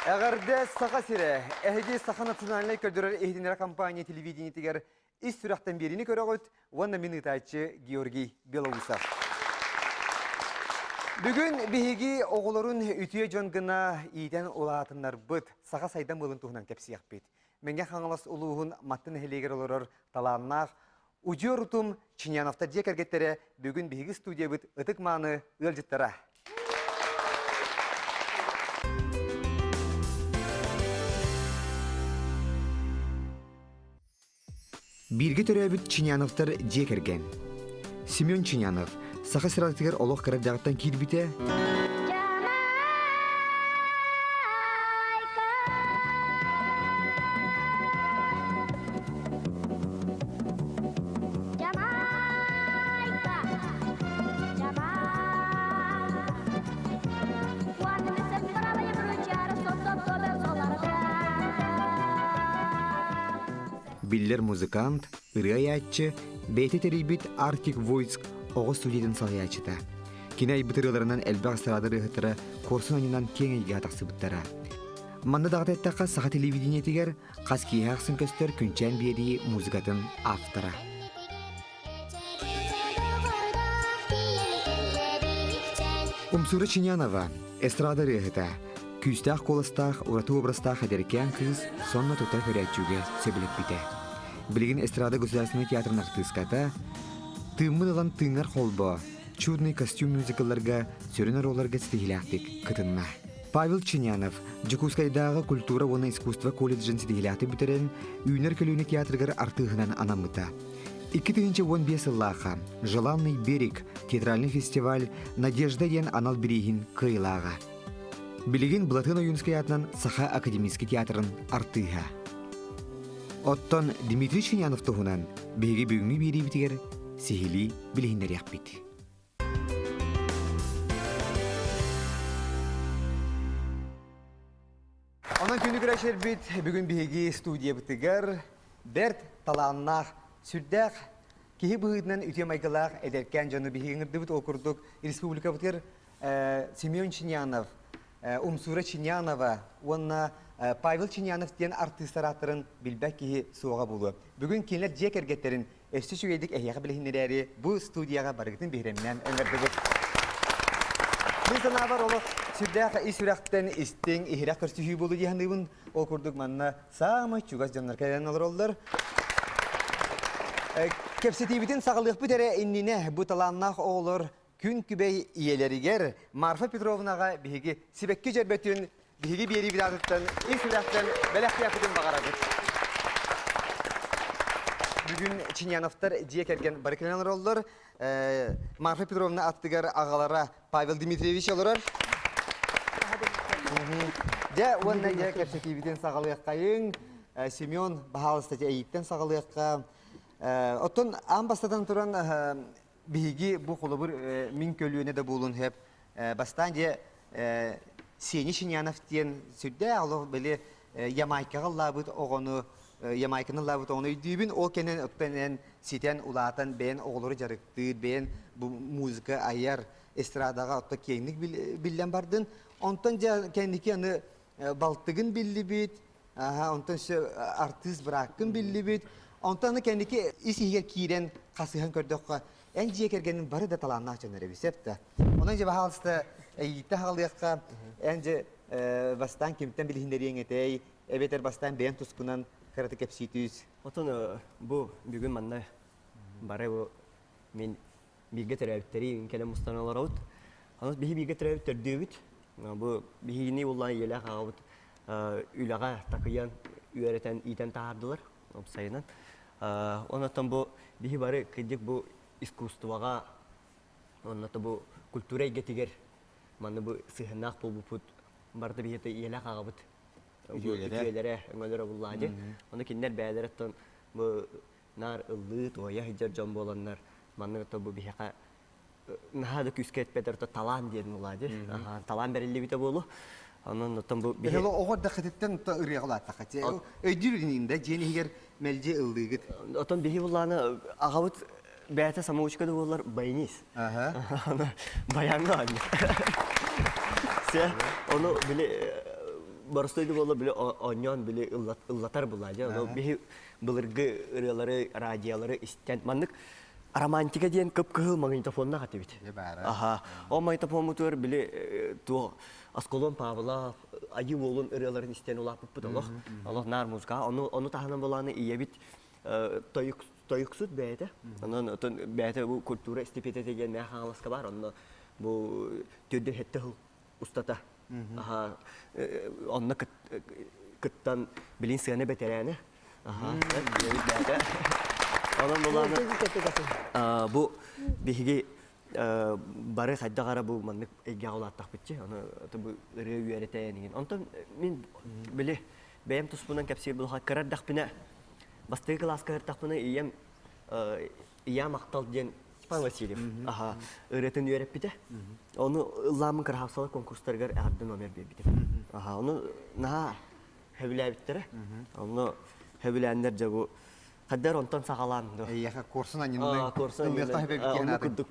Эҕэрдэ Саха сирэ! Эһиги Саха национальнай көрдөрөр иһитиннэрэр компания телевидениетигэр ис сүрэхтэн биэриини көрөҕүт уонна мин ыытааччы Георгий Белоусов. Бүгүн биһиги оҕолорун үтүө дьон гына иитэн улаатыннарбыт саха сайдам ыалын туһунан кэпсиэхпит. Мэҥэ Хаҥалас улууһун Матты нэһилиэгэр олорор талааннаах Удьуор утум Чиняновтар дьиэ кэргэттэрэ бүгүн биһиги студиябыт ытык-мааны ыалдьыттара. Бииргэ төрөөбүт Чиняновтар дьиэ кэргэн. Семен Чинянов саха сиратыгар олох кыра эрдэҕиттэн киирбитэ. Биллэр музыкант, ырыа айааччы, бэйэтэ тэрийбит Arctic Voice оҕо студиятын салайааччыта. Кини айбыт ырыаларынан элбэх эстрада ырыаһыттара куорсун анньынан киэҥ эйгэҕэ тахсыбыттара. Манна даҕата эттэххэ, саха телевидениетигэр хас киэһэ ахсын көстөр Күнчээн биэрии музыкатын автора. Умсура Чинянова, эстрада ырыаһыта, күүстээх куоластаах, ураты образтаах эдэркээн кыыс сонно тута көрөөччүгэ сөбүлэппитэ. Билигин эстрада государственнай театрын артыыската, тыыммын ылан тыыҥар холбоо, чудный костюм мюзиклларга сүрүн оруолларга ситиһиилээхтик кытынна. Павел Чинянов Дьокуускайдааҕы культура уонна искусство колледжын ситиһиилээхтик бүтэрэн, Үүнэр көлүөнэ театрыгар артыыһынан анаммыта. 2015 сыллаахха «Желанный берег» театральный фестиваль «Надежда» диэн анал бирииһин кыайыылааҕа. Билигин Былатыан Ойуунскай аатынан Саха академическай театрын артыыһа. Оттон Дмитрий Чинянов туһунан биһиги бүгүҥҥү биэриибитигэр сиһилии билиһиннэриэхпит. Онон күнү күрэшербит бүгүн биһиги студиябытыгар бэрт талааннаах, сүрдээх киһи быһыытынан үтүө майгылаах эдэркээн дьону биһиги ыҥырдыбыт. Ол курдук республикабытыгар Семен Чинянов, Умсура Чинянова уонна Павел Чинянов диэн артыыстар ааттарын билбэт киһи суоҕа буолуо. Бүгүн кинилэр дьиэ кэргэттэрин өссө үчүгэйдик эһиэхэ билиһиннэрээри бу студияҕа барыгытын биһирэмнээн ыҥырдыбыт. Мин санаабар олох сүрдээх ис сүрэхтэн истиҥ, иһирэх көрсүһүү буолуо дии саныыбын. Ол курдук манна саамай чугас дьоннор кэлэн олороллор. Кэпсэтиибитин саҕалыахпыт эрэ иннинэ бу талааннаах оҕолор күн күбэй ийэлэригэр Марфа Петровнаҕа биһиги сибэкки дьөрбөтүн биһиги биэриибит аатыттан ис сүрэхтэн бэлэхтиэхпитин баҕарабыт. Бүгүн Чиняновтар дьиэ кэргэн бары кэлэн олороллор. Марфа Петровна аттыгар аҕалара Павел Дмитриевич олорор. Дьэ, уонна дьэ кэпсэтиибитин саҕалыаххайыҥ. Семен, баһаалыста дьэ эйииттэн саҕалыахха. Оттон аан бастатан туран биһиги бу холобур мин көлүөнэ да буолун сөп бастаан дьэ Сеня Шинянов диэн сүрдээх олох били Ямайкаҕа ыллаабыт оҕону Ямайканы ыллаабыт оҕону өйдүүбүн ол кэнэн оттон ситэн улаатан бэйэн оҕолору дьарыктыыр бэйэн бу музыка айар эстрадаҕа отто киэҥник биллэн бардын онтон дьэ кэнники аны балтыгын биллибит Аха, онтон все артыыс бырааккын биллибит. Онтон аны кэнники ис-иһигэр киирэн хасыһан көрдөххө, эн дьиэ кэргэнин бары да талааннаах дьоннор эбит, сөп да. Онон дьэ баһаалыста эйииттэ хаалыахха, эн дьэ бастаан кимтэн билиһиннэриэҥ этэй, эбэтэр бастаан бэйэҥ тускунан кыратык кэпсии түс. Отон бу бүгүн манна бары бу мин бииргэ төрөөбүттэри кэлэн мустан олоробут. Онон биһи бииргэ төрөөбүт төрдүөбүт. Бу биһигини улаан ийэлээх аҕабыт үлэҕэ такыйан, үөрэтэн, иитэн таһаардылар уопсайынан. Онон бу биһи бары кырдьык бу искусствоҕа уонна бу культура эйгэтигэр манна бу сыһыаннаах буолбуппут барыта биһиэхэ ийэлээх аҕабыт үтүөлэрэ, өҥөлөрө буллаадьы. Ону кинилэр бэйэлэриттэн бу наар ыллыы, туойа сылдьар дьон буоланнар маннык бу биһиэхэ наһаа да күүскэ эппэтэр то талаан диэн буолаа дии. Талаан бэриллибитэ буолуо. Онон оттон бу биһи оҕо эрдэххититтэн ырыаҕа улааттахха өйдүүр инигин да дьиэн иһигэр мэлдьи ыллыыгыт. Оттон биһи буллааны аҕабыт бэйэтэ самоучка да буоллар баянист. Баяҥҥа оонньуур. Се ону били. Боростуойду буолла били оонньоон били ыллатар булаа дьэ. Ону биһи былыргы ырыалары, радиолары истэн маннык романтика диэн кып-кыһыл магнитофоннаах этибит. Аха. Ол магнитофоммутугар били туох Аскалон Павлов, Айыы уолун ырыаларын истэн улааппыппыт олох. Олох наар музыка. Ону ону таһынан булааны ийэбит тойук тойуксут бэйэтэ. Онон отон бэйэтэ бу культура истипиэтэ диэн Мэҥэ Хаҥаласка баар. Онно бу төрдүн сэттэ сыл устата аха онно кыттан билин сыана бэтэрээнэ. Аха, ийэбит бэйэтэ. Онон булааны бу биһиги бары хайдах ара бу маннык эйгэҕэ улааттахпытчы, ону бу ырыа үөрэтэн игин. Онтон мин били бэйэм туспунан кэпсиир булха кыра эрдэхпинэ бастакы кылааска ыртахпына ийэм Ийэм махтал диэн Степан Васильев аха ырыатын үөрэппитэ. Ону ыллааммын кыраһаапсалар конкурстарыгар эҕэрдэ номер биэрбитим. Аха ону наһаа сөбүлээбиттэрэ. Онно сөбүлээннэр дьэ бу хаддар онтон саҕалаан Эйиэхэ куорсун анньынныҥ. Куорсун анньынныҥ. Оннук курдук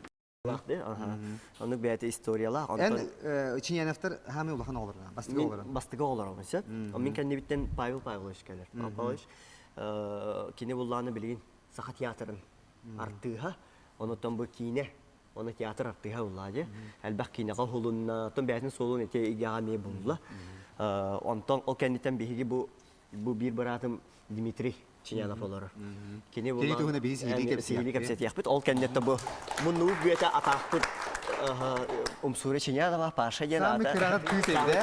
Оннук бэйэтэ историялаах. Эн Чиняновтар хаамый улахан оҕолоро, бастакы оҕолоро. Бастакы оҕолоробун сөп. Мин кэннибиттэн Павел Павлович кэлэр. Павел Павлович кини буллааны билигин Саха театрын артыыһа, онуттан бу киинэ, оны театр артыыһа буллаа дии. Элбэх киинэҕэ уһулунна, оттон бэйэтин суолун ити игэҕэ эмиэ булла. Онтон ол кэнниттэн биһиги бу бу биир быраатым Дмитрий Чинянов олорор. Кини Кини туһуна биһи сиһилии кэпсэтиэхпит. Ол кэнниттэн бу муннубут бүөтэ атаахпыт Умсуура Чинянова, Паша диэн аата. Самый кыраҕыт кыыс эбит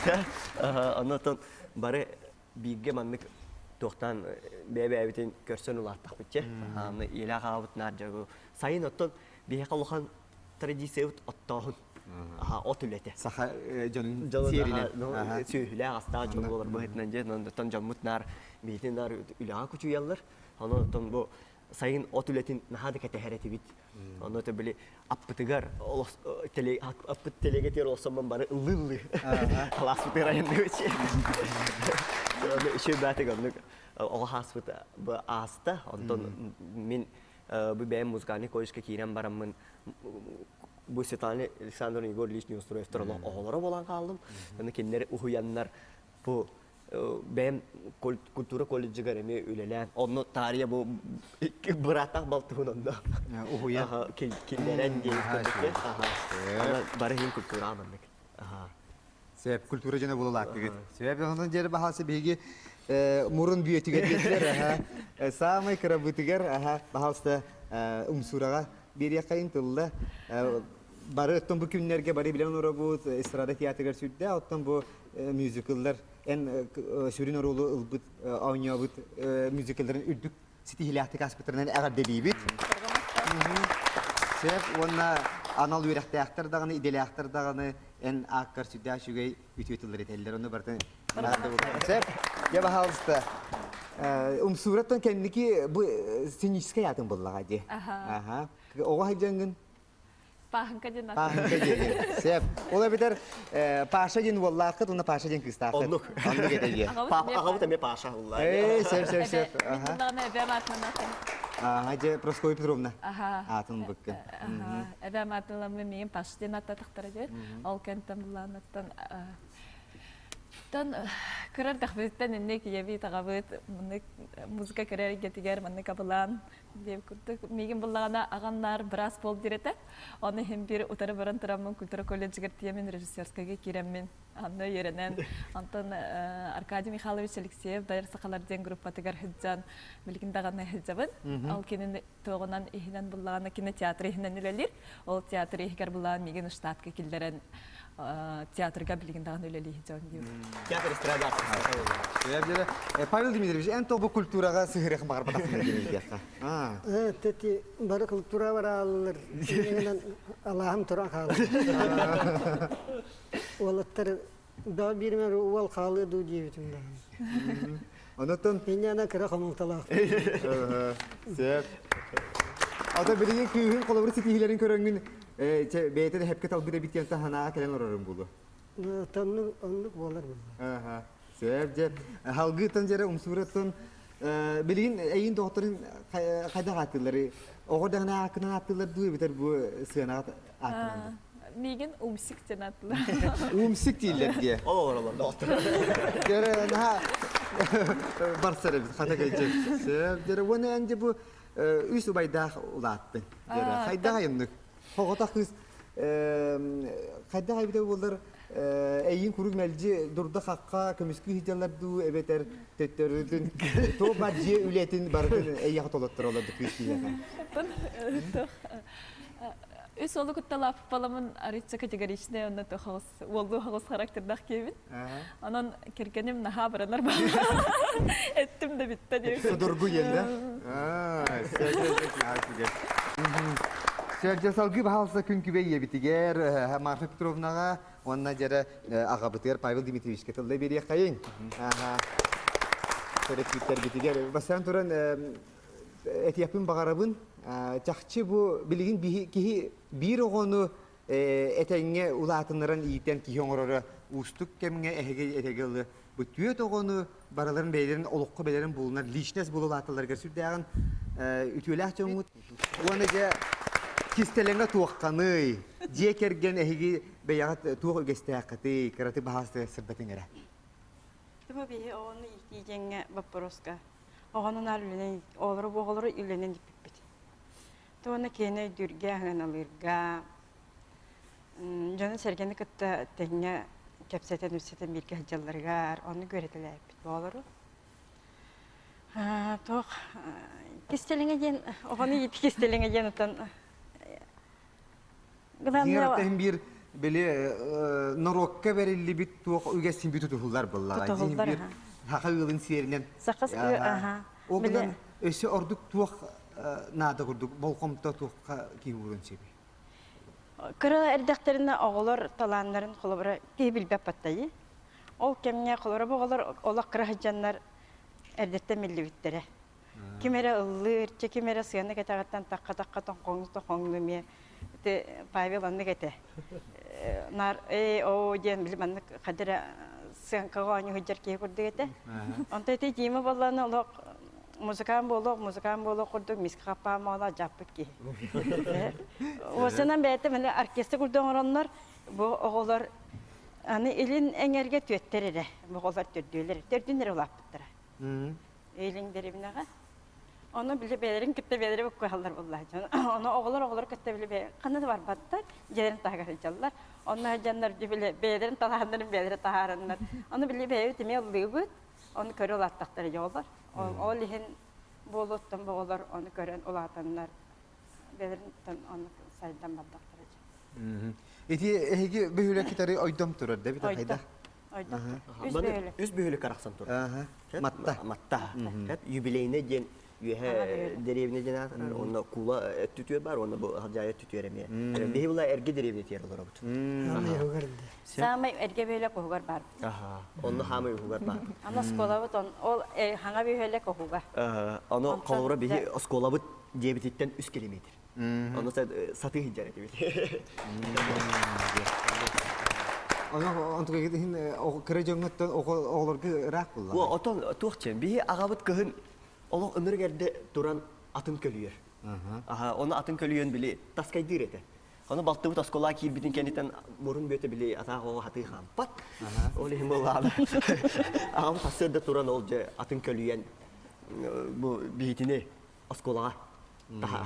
ээ. Оннотон бары бииргэ маннык туохтаан бэйэ-бэйэбитин көрсөн улааттахпыт че. Аны иэлээх аҕабыт наар дьэ сайын оттон биһиэхэ улахан традициябыт оттооһун. От үлэтэ. Саха дьонун сиэринэн. Сүөһүлээх астаах дьон буолар быһыытынан дьэ онтон дьоммут наар биһитин наар үлэҕэ кучуйаллар. Онон бу сайын от үлэтин наһаа да кэтэһэр этибит. Онно то били аппытыгар аппыт телегетигэр олорсоммун бары ыллыы-ыллыы алааспытыгар айанныыбыт. Үчүгэй баатык оннук оҕо хааспыт ааста. Онтон мин бу бэйэм музыкальный колледжка киирэн бараммын бу Светлана Александровна Егор Ильич Неустроевтар оҕолоро буолан хааллым. Аны кинилэр уһуйаннар бу бэйэм культура колледжыгар эмиэ үлэлээн, онно таарыйа бу икки бырааттаах балтыбын онно уһуйан киллэрэн диэн бары иһин культураҕа маннык. Сөп, культура дьоно буолалааттыгыт. Сөп, онон дьиэр баһаалса биһиги мурун бүөтүгэр диэтилэр, аха. Саамай кырабытыгар, аха, баһаалыста умсуураҕа биэриэххэйин тылла. Бары оттон бу күннэргэ бары билэн олоробут, эстрада театрыгар сүрдээх, оттон бу мюзикллар эн сүрүн оруолу ылбыт, оонньообут мюзиклларын үрдүк ситиһиилээхтик ааспыттарынан эҕэрдэлиибит. Сөп уонна анал үөрэхтээхтэр даҕаны, идэлээхтэр даҕаны эн ааккар сүрдээх үчүгэй үтүө тыллар этэллэр. Ону барытын Сөп. Дьэ, баһаалыста. Умсуураттан кэнники бу сценическэй аатын буллаҕа дии. Аха. Оҕо сылдьаҥҥын Пааһыҥка диэн Пааһыҥка диэн. Сөп. Ол эбэтэр Паша диэн уоллааххыт уонна Паша диэн кыыстааххыт. Оннук. Оннук этэ диэн. Аҕабыт эмиэ Паша уллаа. Ээ, сөп, сөп, сөп. Мин буллаҕына эбээм аатынан аатын. Аха, дьэ, Прасковья Петровна. Аатын быккын. Эбээм аатынан миигин Паша диэн ааттатахтара диэн. Ол кэнтэн буллаанаттан Тон кыра эрдэхпититтэн инник ийэбит, аҕабыт маннык музыка кэрэ эйгэтигэр маннык абылаан диэбит курдук миигин буллаҕына аҕам наар быраас буол диир этэ. Ону иһин биир утары баран тураммын культура колледжыгар тиийэммин режиссерскайга киирэммин онно үөрэнэн онтон Аркадий Михайлович Алексеев Дайар сахалар диэн группатыгар сылдьан билигин даҕаны сылдьабын. Ол кинини туоҕунан иһинэн буллаҕына кинотеатр иһинэн үлэлиир. Ол театр иһигэр буллаҕына миигин штатка киллэрэн театрга билигин даҕаны үлэлии дьон диир. Театр эстрада Павел Дмитриевич, эн тобу культураҕа сыһырых баҕарбатахпын диэн ыйытыахха. Тети бары культура барааллар. Алааһым туран хаалар. Уолаттар да биирмэр уол хаалыа дуу диэбитим даҕаны. Онотон Инньээнэ кыра хомолтолоох. Сөп. Ата билигин кыыһын холобур ситиһиилэрин көрөҥҥүн бэйэтэ да хэпкэ талбыт эбит диэн санааҕа кэлэн олорорум буолуо. Оннук оннук буолар буолла. Сөп дьэ. Халгыытан дьэрэ умсуураттан билигин эйин доҕотторун хайдах ааттыыллары? Оҕо даҕаны ааккынан ааттыыллар дуу эбэтэр бу сыанаҕа ааттанан дуу? Миигин Умсик диэн ааттыылар. Умсик дииллэр диэ. Ол олоролор доҕоттор. Дьэрэ наһаа барсар эбит хата кэлдьэ. Сөп дьэрэ уонна эн дьэ бу үс убайдаах улааттыҥ. Дьэрэ хайдах айымнык? Хоҕотох кыыс хайдах эбитэ буоллар эйиин куруук мэлдьи дурда-хахха көмүскүү сылдьаллар дуу эбэтэр төттөрүтүн туох баар дьиэ үлэтин барытын эйиэхэ толоттороллор дуу кыыс киһиэхэ. Үс уолу кытта лааппаламын арыйца категоричный онно хаҕыс уоллуу хаҕыс характердаах киһибин. Онон кэргэним наһаа баранар баҕа. Эттим да бүттэ диэбит. Судургу диэн да? Сэрдьэ салгыы баһаалса күн күбэй ийэбитигэр Марфа Петровнаҕа уонна дьэрэ аҕабытыгар Павел Дмитриевичка тылла биэриэххэйиҥ. Төрөппүттэрбитигэр бастаан туран этиэхпин баҕарабын. Чахчы бу билигин киһи биир оҕону этэҥҥэ улаатыннаран иитэн киһи оҥороро уустук кэмҥэ эһиги этэгэ ылы бу түөрт оҕону барыларын бэйэлэрин олоххо бэйэлэрин булунар личность буола улааталларыгар сүрдээҕин үтүөлээх дьоҥҥут уонна дьэ кистэлэҥэ туохханый дьиэ кэргэн эһиги бэйэҕит туох үгэстээххитий кыратык баһаалыста сырдатыҥ эрэ Тума биһи оҕону иитии диэҥҥэ боппуруоска оҕону наар үлэнэн оҕолору оҕолору үлэнэн ииппиппит. Туонна киэнэ өйдүүргэ, аһыаналыырга, дьону-сэргэни кытта тэҥҥэ кэпсэтэн-үпсэтэн бииргэ сылдьалларыгар оннук үөрэтэлээбиппит оҕолору. Туох кистэлэҥэ диэн оҕону иитии кистэлэҥэ диэн оттон Главное, биир били норуокка бэриллибит туох үгэс син тутуһуллар буоллаҕа. Тутуһуллар, Биир саха ыалын сиэринэн. Саха аха. Ол гынан өссө ордук туох наада курдук болҕомто туохха киһи уурун сөбүй? Кыра эрдэхтэринэ оҕолор талааннарын холобура киһи билбэт баттайы. Ол кэмҥэ холобура бу оҕолор олох кыра сылдьаннар эрдэттэн биллибиттэрэ. Ким эрэ ыллыыр, чэ ким эрэ сыана кэтэҕиттэн тахха-тахха тоҥхоҥну-тоҥхоҥну эмиэ ити Павел оннук этэ. Наар ээ оо диэн били маннык хадыр эрэ сыаҥкаҕа оонньуу сылдьар киһи курдук этэ. Онтон ити Дима буоллаҕына олох музыкант буолуох, музыкант буолуох курдук миска хаппаан моолоох дьааппыт киһи. Уосанан бэйэтэ маны оркестр курдук оҥороннор бу оҕолор аны илин эҥэргэ түөттэр эрэ бу оҕолор төрдүөлэр төрдүн эрэ улааппыттара. Илин дэриэбинэҕэ. Ону били бэйэлэрин кытта бэйэлэрэ буккуһаллар буоллааччы. Ону оҕолор оҕолор кытта били бэйэ ханна да барбаттар, дьиэлэрин таһыгар сылдьаллар. Онно сылдьаннар били бэйэлэрин талааннарын бэйэлэрэ таһаараннар. Ону били бэйэбит эмиэ ыллыыбыт, ону көрө улааттахтара дьэ оҕолор. Ол иһин буолуоттан бу оҕолор ону көрөн улаатаннар бэйэлэриттэн ону сайдан бардахтара дьэ. Ити эһиги бөһүөлэк кытары ойдом турар да бит хайда? Үс бөһүөлэк. Үс бөһүөлэк арахсан турар. Матта. Матта. Юбилейный диэн үөһэ дэриэбинэ диэн аатырар. Онно кула өттүтүөр бар, онно бу Халдьаайы өттүтүөр эмиэ. Биһи була эргэ дэриэбинэ тиэр олоробут. Хаамай уһугар да. Саамай эргэ бөһүөлэк уһугар бар. Онно хаамай уһугар бар. Аны оскуолабыт ол хаҥа бөһүөлэк уһуга. Ону холобура биһи оскуолабыт диэбититтэн үс километр. Ону сатыы сылдьар этибит. Ону онтугайгыт иһин кыра дьоҥҥоттон оҕолорго ыраах булла. О, отон туох чен биһи аҕабыт кыһын олох ынырык эрдэ туран атын көлүйэр. Аха, ону атын көлүйэн били таскайдыыр этэ. Ону балтыбыт оскуолаҕа киирбитин кэнниттэн мурун бүөтэ били атаах оҕо хатыы хаампат. Ол иһин буоллаҕына аҕабыт сарсыарда туран ол дьэ атын көлүйэн бу биһитини оскуолаҕа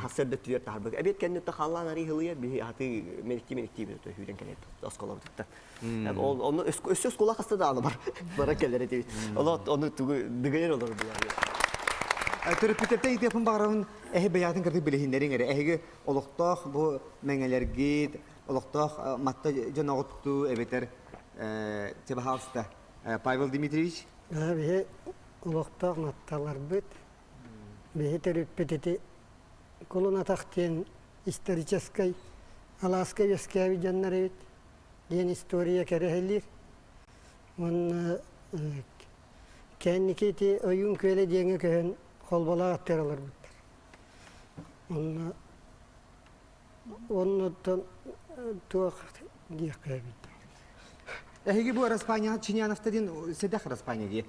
сарсыарда түөр таһарбыт. Эбиэт кэнниттэн халлаан арыы ыһылыйар, биһи аты мэниктии-мэниктии үүрэн кэлэр оскуолабытыттан. Ол ону өссө оскуола хаста даҕаны бар бара кэлэр этибит. Ол ону тугу дыгыйар олору булар. Төрөппүттэртэн итиэхпин баҕарабын эһи бэйэҕитин кытары билиһиннэриҥ эрэ. Эһиги олохтоох бу мэҥэлэргит, олохтоох матта дьоноҕуттуу эбэтэр чэ баһаалыста Павел Дмитриевич. Биһи олохтоох матталарбыт Биһи төрүппүт ити Кулун Атах диэн историческай алааска үөскээбит дьоннор эбит диэн история кэрэһэлиир. Уонна кэнники ити Ойуун Күөлэ диэҥҥэ көһөн холболоох аттыгар олорбуттар. Онно Оннуттан туох диэххэ эбит. Эһиги бу Распаняҕа Чиняновта диэн сэдэх Распаня дии.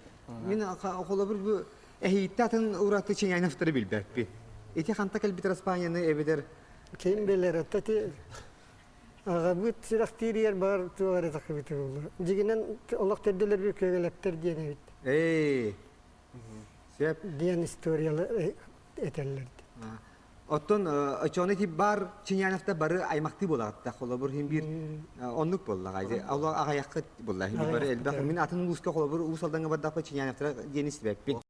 Мин холобур бу эһиитте атын ураты Чиняновтары билбэппин. Ити ханта кэлбит Распаняны эбэтэр Ким билэр, это ти. Аҕабыт сүрэхтииригэр баар туох эрэ тахсыбыта буолуо. Дьиҥинэн олох төрдүлэрбит күөгэлэптэр диэн эбит. Ээ. Сөп. Диэн историялар этэллэр. Оттон очону ити бар Чиняновта бары аймахтыы буолаҕытта. Холобур хин биир оннук буоллаҕа. Оло аҕайаххыт буолла. Хин бары элбэх. Мин атын улууска холобур Уус Алдаҥҥа бардахпа Чиняновтара диэн истибэппин.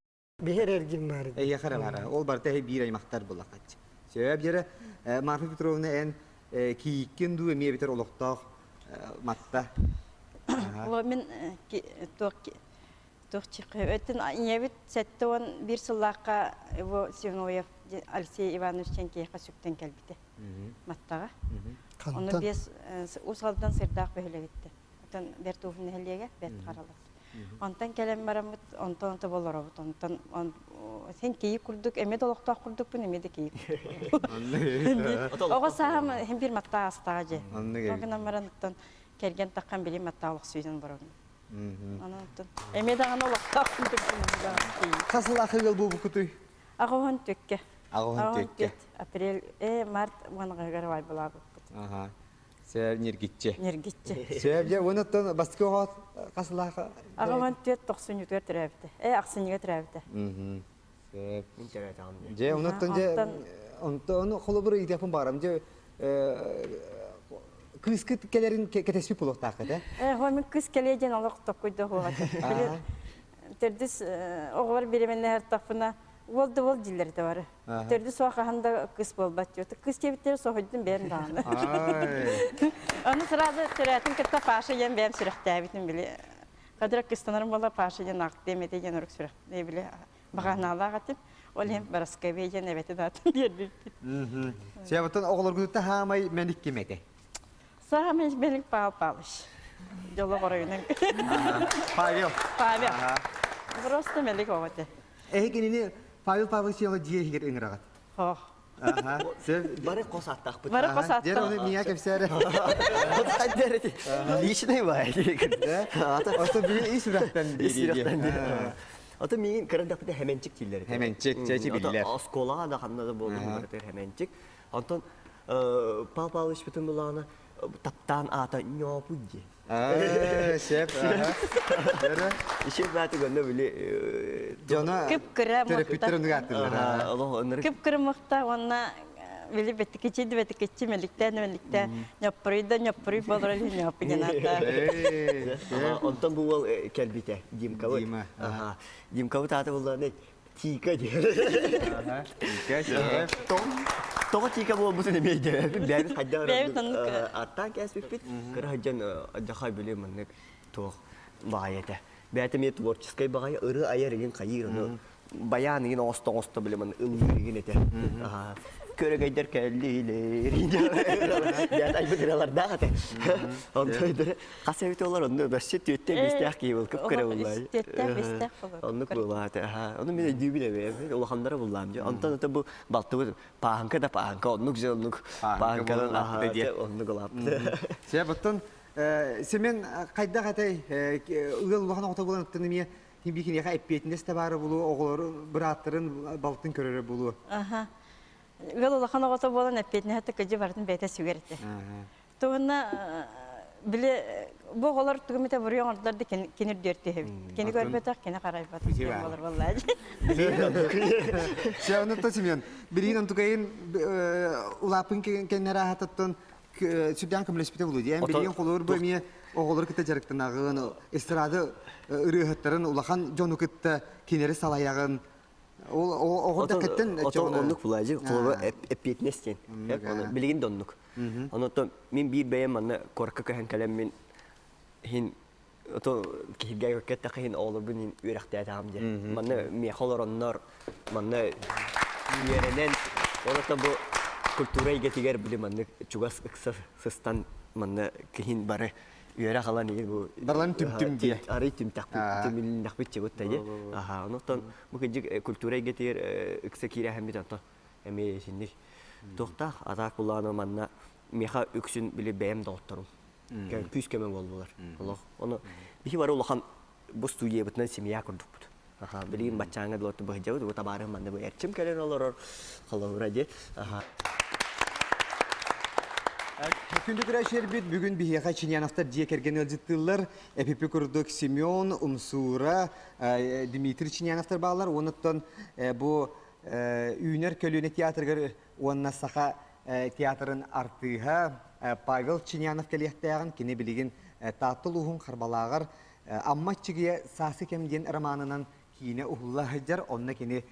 Биһир эргин баар. Эйиэхэ эрэ баара. Ол барыта биир аймахтар буоллаххыт. Сөп дьэрэ Марфа Петровна эн кийииккин дуу эмиэ эбэтэр олохтоох матта. Ол мин туох туох өттүн ийэбит 71 сыллаахха его Сивноев Алексей Иванович диэн киһиэхэ сүктэн кэлбитэ Маттаҕа. Ону биэс Уус Алдан Сырдаах бөһүөлэгиттэн. Оттон Бэрт Ууһун нэһилиэгэ Бэрт Харалар. Онтон кэлэн бараммыт, онтон онто болоробут, онтон син кийи курдук, эмиэ да олохтоох курдукпун, эмиэ да кийи курдук. Оҕо сааһым иһин биир маттаа астаҕа дьэ. Ол гынан баран оттон кэргэн таххан били маттаа олохсуйдан боробун. Онон оттон эмиэ даҕаны олохтоох курдукпун. Хас сыл ахыгыл буубуккутуй? Аҕыһын түккэ. Аҕыһын түккэ. Апрель, март уонаҕыгар вайбалаабыппыт. Сөп ньиргиччи. Ньиргиччи. Сөп дьэ уонуттан бастакы оҕо хас сыллаах? Аҕам 4 тохсунньутугар төрөөбүтэ. Э ахсынньыга төрөөбүтэ. Сөп. Мин төрөөтөҕүм дьэ. Дьэ онуттан дьэ онтон холобур ыйытыахпын баҕарам дьэ кыыскыт кэлэрин кэтэспит буолуохтааххыт э? Э хо мин кыыс кэлиэ диэн олох токкуйда хуоҕа. Төрдүс оҕолор бириэмэннэһэр тахпына уол да уол дииллэр да бары. Төрдүс суох хаһан да кыс буолбат диэт. Кыс диэбиттэрэ соһуйдум бэйэм даҕаны. Аны сразу төрөөтүн кытта Паша диэн бэйэм сүрэхтээбитим били. Кадра кыстанарым буола Паша диэн аактыам этэ диэн орук сүрэхтээ били баҕанаалаах этим. Ол иһин Бараскабия диэн эбэтин аатын биэрбиппит. Себотон оҕолоргутта хаамай мэник ким этэ? Саамай мэник Павел Павлович. Дьоло оройунан. Павел. Павел. Просто мелик оҕо этэ. Эһи кинини Павел Павлович дьиэ иһигэр ыҥыраҕыт. Хоох. Бары хос аттаахпыт. Бары хос аттаах. Дьэр оны миңа кэпсээрэ. Личный бай. Ото бүгүн ис сүрэхтэн Ис сүрэхтэн Ото миигин кырандахпыта хэмэнчик дииллэр. Хэмэнчик, чэчи биллэр. Оскуолаҕа да ханна да буоллун барытыгар хэмэнчик. Онтон Павел Павлович бүтүн булаана таптаан аата Ньоопуй диэн. Сөп. Иши бааты гөннө били Дьоно Кып-кыра төрөппүттэр оннук ааттыыллар. Кып-кыра мухта уонна били бэтикичи да бэтикичи мэликтээ да мэликтээ ньоппуруй да ньоппуруй болор ньоппу диэн ааттаа. Онтон бу уол кэлбитэ Димкабыт. Димкабыт аата буллааны Тика диэн. Тика, сөп. Тоҕо Тика буолбутун эмиэ өйдөөбөппүн. Бэйэбит хайдах Бэйэбит оннук аттаан кээспиппит. Кыра сылдьан дьахай били маннык туох баҕайы этэ. Бэйэтэ эмиэ творческай баҕайы ырыа айар игин хайыыр ону баян игин оҥосто оҥосто били маннык ыллыыр игин этэ. Көрөгөйдөр кэллилэр. Бэйэтэ айбыт ырыалардаах этэ. Онтон Хас эбит олор онно өссө түөттэ биэстээх киһи был кып кыра буллай. Түөттээх биэстээх болор. Оннук буолаата. Аха. Ону мин өйдүүбүн эбэ. Улаханнара буллаам дьэ. Онтон ото бу балтыбыт пааһынка да пааһынка оннук же оннук пааһынканан аха оннук улааппыт. Сөп оттон Семен хайдах этэй ыал улахан оҕото буолан оттон эмиэ бикиниэхэ эппиэтинэс да баара булуо оҕолору бырааттарын балтын көрөрө булуо. Аха. Ыал улахан оҕото буолан эппиэтинэһэ кыдьы барытын бэйэтэ сүгэр этэ. Туһунна били бу оҕолор тугу эмитэ буруйу оҥордулар да кини үрдүөр түһэбит. Кини көрбөтөх, кини харайбатах диэн буолар буоллаа дии. Чэ, онон Семен, билигин онтукайын улааппын кэннэр аһататтан сүрдээн көмөлөспүтэ булуу диэн билигин холуур бу эмиэ оҕолору кытта дьарыктанаҕын, эстрада ырыаһыттарын улахан дьону кытта кинилэри салайаҕын, Ол оҕо да кыттын оннук булаажы холобура эппиэтинэс диэн. Билигин да оннук. Онон мин биир бэйэм манна куоракка көһөн кэлэммин иһин ото киһиргээ кэттэхэ иһин оҕолорбун иһин үөрэхтээтэҕим диэн. Манна миэхэ олороннор манна үөрэнэн ол бу культура эйгэтигэр били маннык чугас ыкса сыстан манна киһин бары үөрэх ылан иһин бу Барларын түмтүм диye. Арый түмтэхпит түмүлүннэхпит чыбыт та дии. Аха, онуттан бу кыдьык культура эйгэтигэр ыкса киирэһэммит онтон эмиэ итинник туохтаах атаак булааны манна миэхэ үксүн били бэйэм доҕотторум күүс көмө буоллулар. Олох ону биһи бары улахан бу студиябытынан семья курдукпут. Аха, билигин баччааҥҥа дылы быһдьабыт, бу табаарым манна бу эрчим кэлэн олорор, холобура дии. Аха. Күндү көрөөччүлэрбит, бүгүн биһиэхэ Чиняновтар дьиэ кэргэн ыалдьыттыыллар. Эпипи курдук Семен, Умсуура, Дмитрий Чиняновтар бааллар. Онуттан бу Үүнэр көлүөнэ театрыгар уонна Саха театрын артыыһа Павел Чинянов кэлиэхтээҕин кини билигин Таатта улууһун Харбалааҕар Амма Аччыгыйа Сааскы кэм диэн романынан киинэ уһулла сылдьар, онно кини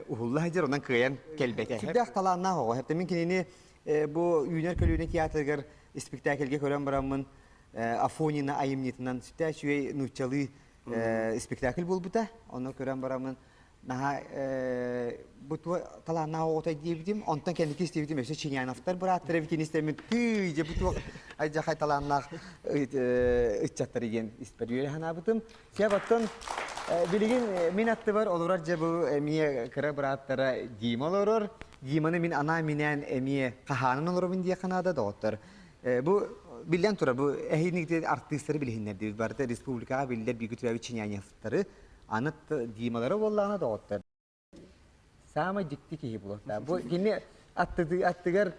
уһулла сылдьар, онон кыайан кэлбэтэ. Сүрдээх талааннаах оҕо. Хэптэ мин кинини бу Үүнэр көлүөнэ театрыгар испиктээкилгэ көрөн бараммын Афонина айымньытынан сүрдээх үчүгэй нууччалыы спектакль буолбута. Ону көрөн бараммын наһаа бу талааннаах оҕото диэбитим. Онтон кэнники истибитим өссө Чиняновтар бырааттара эбитин истэммин тыый дьэ бу туох айдьахай талааннаах ыччаттары диэн испэр үөрэ санаабытым. Сөп оттон билигин мин аттыбар олорор дьэ бу эмиэ кыра бырааттара Дима олорор. Диманы мин анаан-минээн эмиэ хаһаанан олоробун диэххэ наада доҕоттор. Бу биллэн турар бу эһиги артыыстары билиһиннэрдибит барыта республикаҕа биллэр бииргэ төрөөбүт Чиняневтары аны Дималара буоллаҕына доҕоттор Саамай дьикти киһи буолуохтаах. Бу кини аттыгар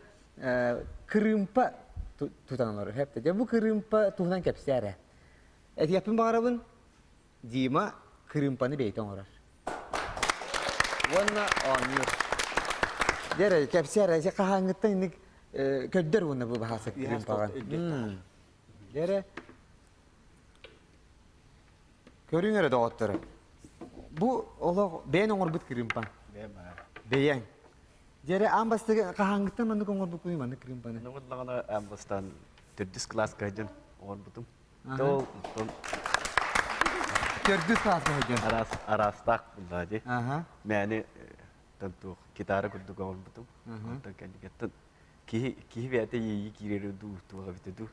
кырыымпа тутан олорор. Дьэ бу кырыымпа туһунан кэпсээ эрэ. Этиэхпин баҕарабын, Дима кырыымпаны бэйэтэ оҥорор. Уонна оонньуур. Дьэ эрэ, кэпсээ эрэ, хаһааҥҥыттан инник көрдөр уонна бу баһааса кырыымпаҕа. Дьэ эрэ, Көрүҥ эрэ доҕоттору. Бу олох бэйэн оҥорбут кырыымпаҥ. Бэйэм баар. Бэйэҥ. Дьэ аан бастакы хаһааҥҥыттан маннык оҥорбуккунуй маннык кырыымпаны? Оҥордоҕуна аан бастаан төрдүс кылааска сылдьан оҥорбутум. Ол онтон Төрдүс кылааска сылдьан. Араас араастаах буллаа дии. Аха. Мээни тан туох гитара курдук оҥорбутум. Онтон кэнникеттен киһи киһи бэйэтэ иэйии киирэрэ дуу туох эбитэ дуу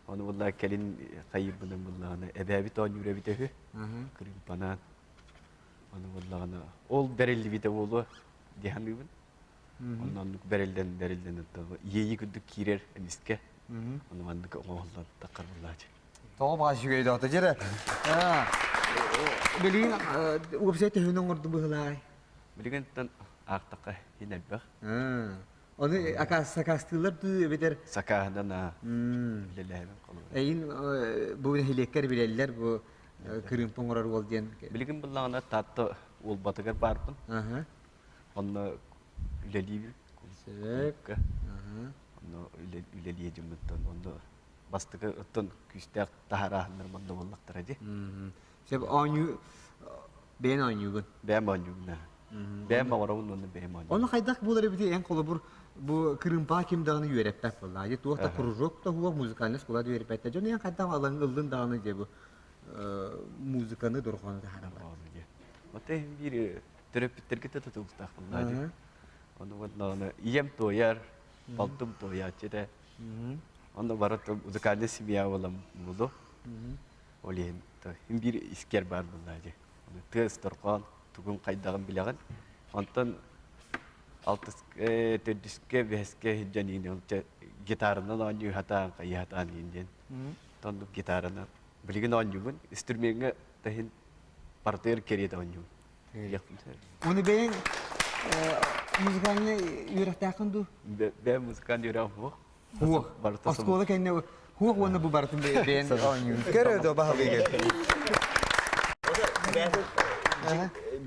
ону буоллаа кэлин хайыырбынан буллаҕына эбээбит оонньуур эбитэ үһү кырыымпанаан ону буоллаҕына ол бэриллибитэ буолуо дии саныыбын онно оннук бэриллэн бэриллэн иэйии курдук киирэр эмискэ ону маннык оҥоһуллан таххар буоллаачы Тоҕо баҕас үчүгэй доҕото дьэрэ билигин уопсай төһөнү оҥорду быһылаай билигин аахтахха иһин элбэх Ону сакаастыыллар дуу эбэтэр Сакааһынан үлэлээбин холобура. Эйин бу нэһилиэккэр билэллэр бу кырыымпа оҥорор уол диэн. Билигин буллаҕына Таатта Уолбатыгар баарбын. Онно үлэлиибин. Сөп. Онно үлэлиэ дьоммуттан онно бастакы оттон күүстээх таһаарааһыннар манна буоллахтара дии. Сөп оонньуу бэйэн оонньуугун. Бэйэм оонньуубун. Бэйэм оҥоробун уонна бэйэм оонньуубун. Ону хайдах буолар эбитий эн холобур бу кырыымпаҕа ким даҕаны үөрэппэт буоллаҕа. Дьэ туох да кружок да суох, музыкальнай школа да үөрэппэттэр. Дьон эн хайдах ылан ыллын даҕаны дьэ бу музыканы дорҕоону таһаараллар. Вот биир төрөппүттэргэ да тутулуктаах буоллаҕа дии. Ону уонна ийэм туойар, балтым туойааччы этэ. Онно бары музыкальная семья буолан буолуо. Ол иһин биир искэр баар буоллаҕа дии. Тыас дорҕоон тугун хайдаҕын билэҕин. Онтон алтыс төрдүскэ, бэһискэ сылдьан иин гитаранан оонньуу сатаан, хайыы сатаан иин диэн. Оннук гитаранан. Билигин оонньуубун. Инструмеҥҥа да иһин партнер кэриэтэ оонньуубун. Уну бэйэҥ музыкальнай үөрэхтээххин дуу? Бэйэм музыкальный үөрэҕим суох. Хуох. Оскуола кэннэ хуох уонна бу барытын бэйэн оонньуун. Көрө до баһылыгы.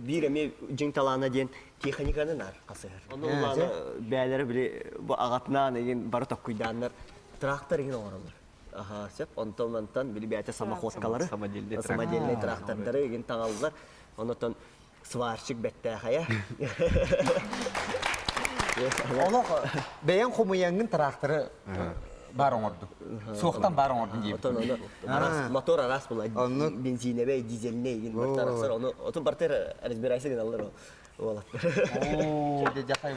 Биир эмиэ дьиҥ талаана диэн тиэхиньиканы наар хасыһар. Ону улаана бээлэрэ били бу аҕатынаан игин бары токкуйдааннар трактор игин оҥороллор. Аха, сөп. Онтон мантан били бэйэтэ самоходкалары, самодельный трактордары игин таҥаллар. Онотон сварщик бэттээхэйэ. Олох бэйэҥ хомуйаҥҥын тыраахтары баар оҥордум. Суохтан баар оҥордум диэбит. Отон ону араас мотор араас була бензинэбэй, дизельнэй игин барыта арахсар. Ону отун барыта разбирайся гыналлар уолаттар. Оо, дьэ дьахай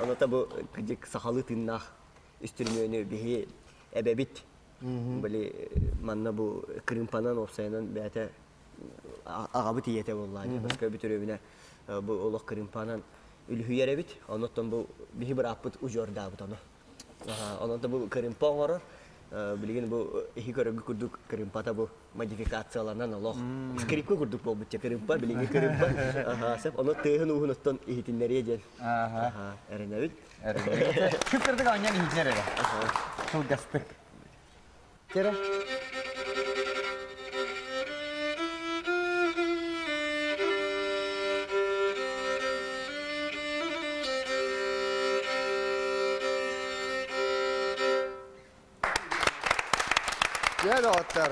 Ону та бу кыдьык сахалыы тыыннаах үстүрүмүөнү биһи эбэбит Били манна бу кырыымпанан уопсайынан бэйэтэ аҕабыт ийэтэ буоллаа дии. Баска бүтүрүбүнэ бу олох кырыымпанан үлүһүйэр эбит. Оннуттан бу биһи бырааппыт удьуордаабыт ону. Онон да бу кырыымпа оҥорор. Билигин бу иһи көрөргө курдук кырыымпата бу модификацияланан олох скрипка курдук буолбут кырыымпа билиҥҥи кырыымпа. Аха, сөп. Ону тыаһын ууһун оттон иһитиннэриэ диэн. Аха, эрэнэбит. Кыптырдык оонньоон иһитинэр эрэ. Кылгастык. Кэрэ. Дьэ, доҕоттор,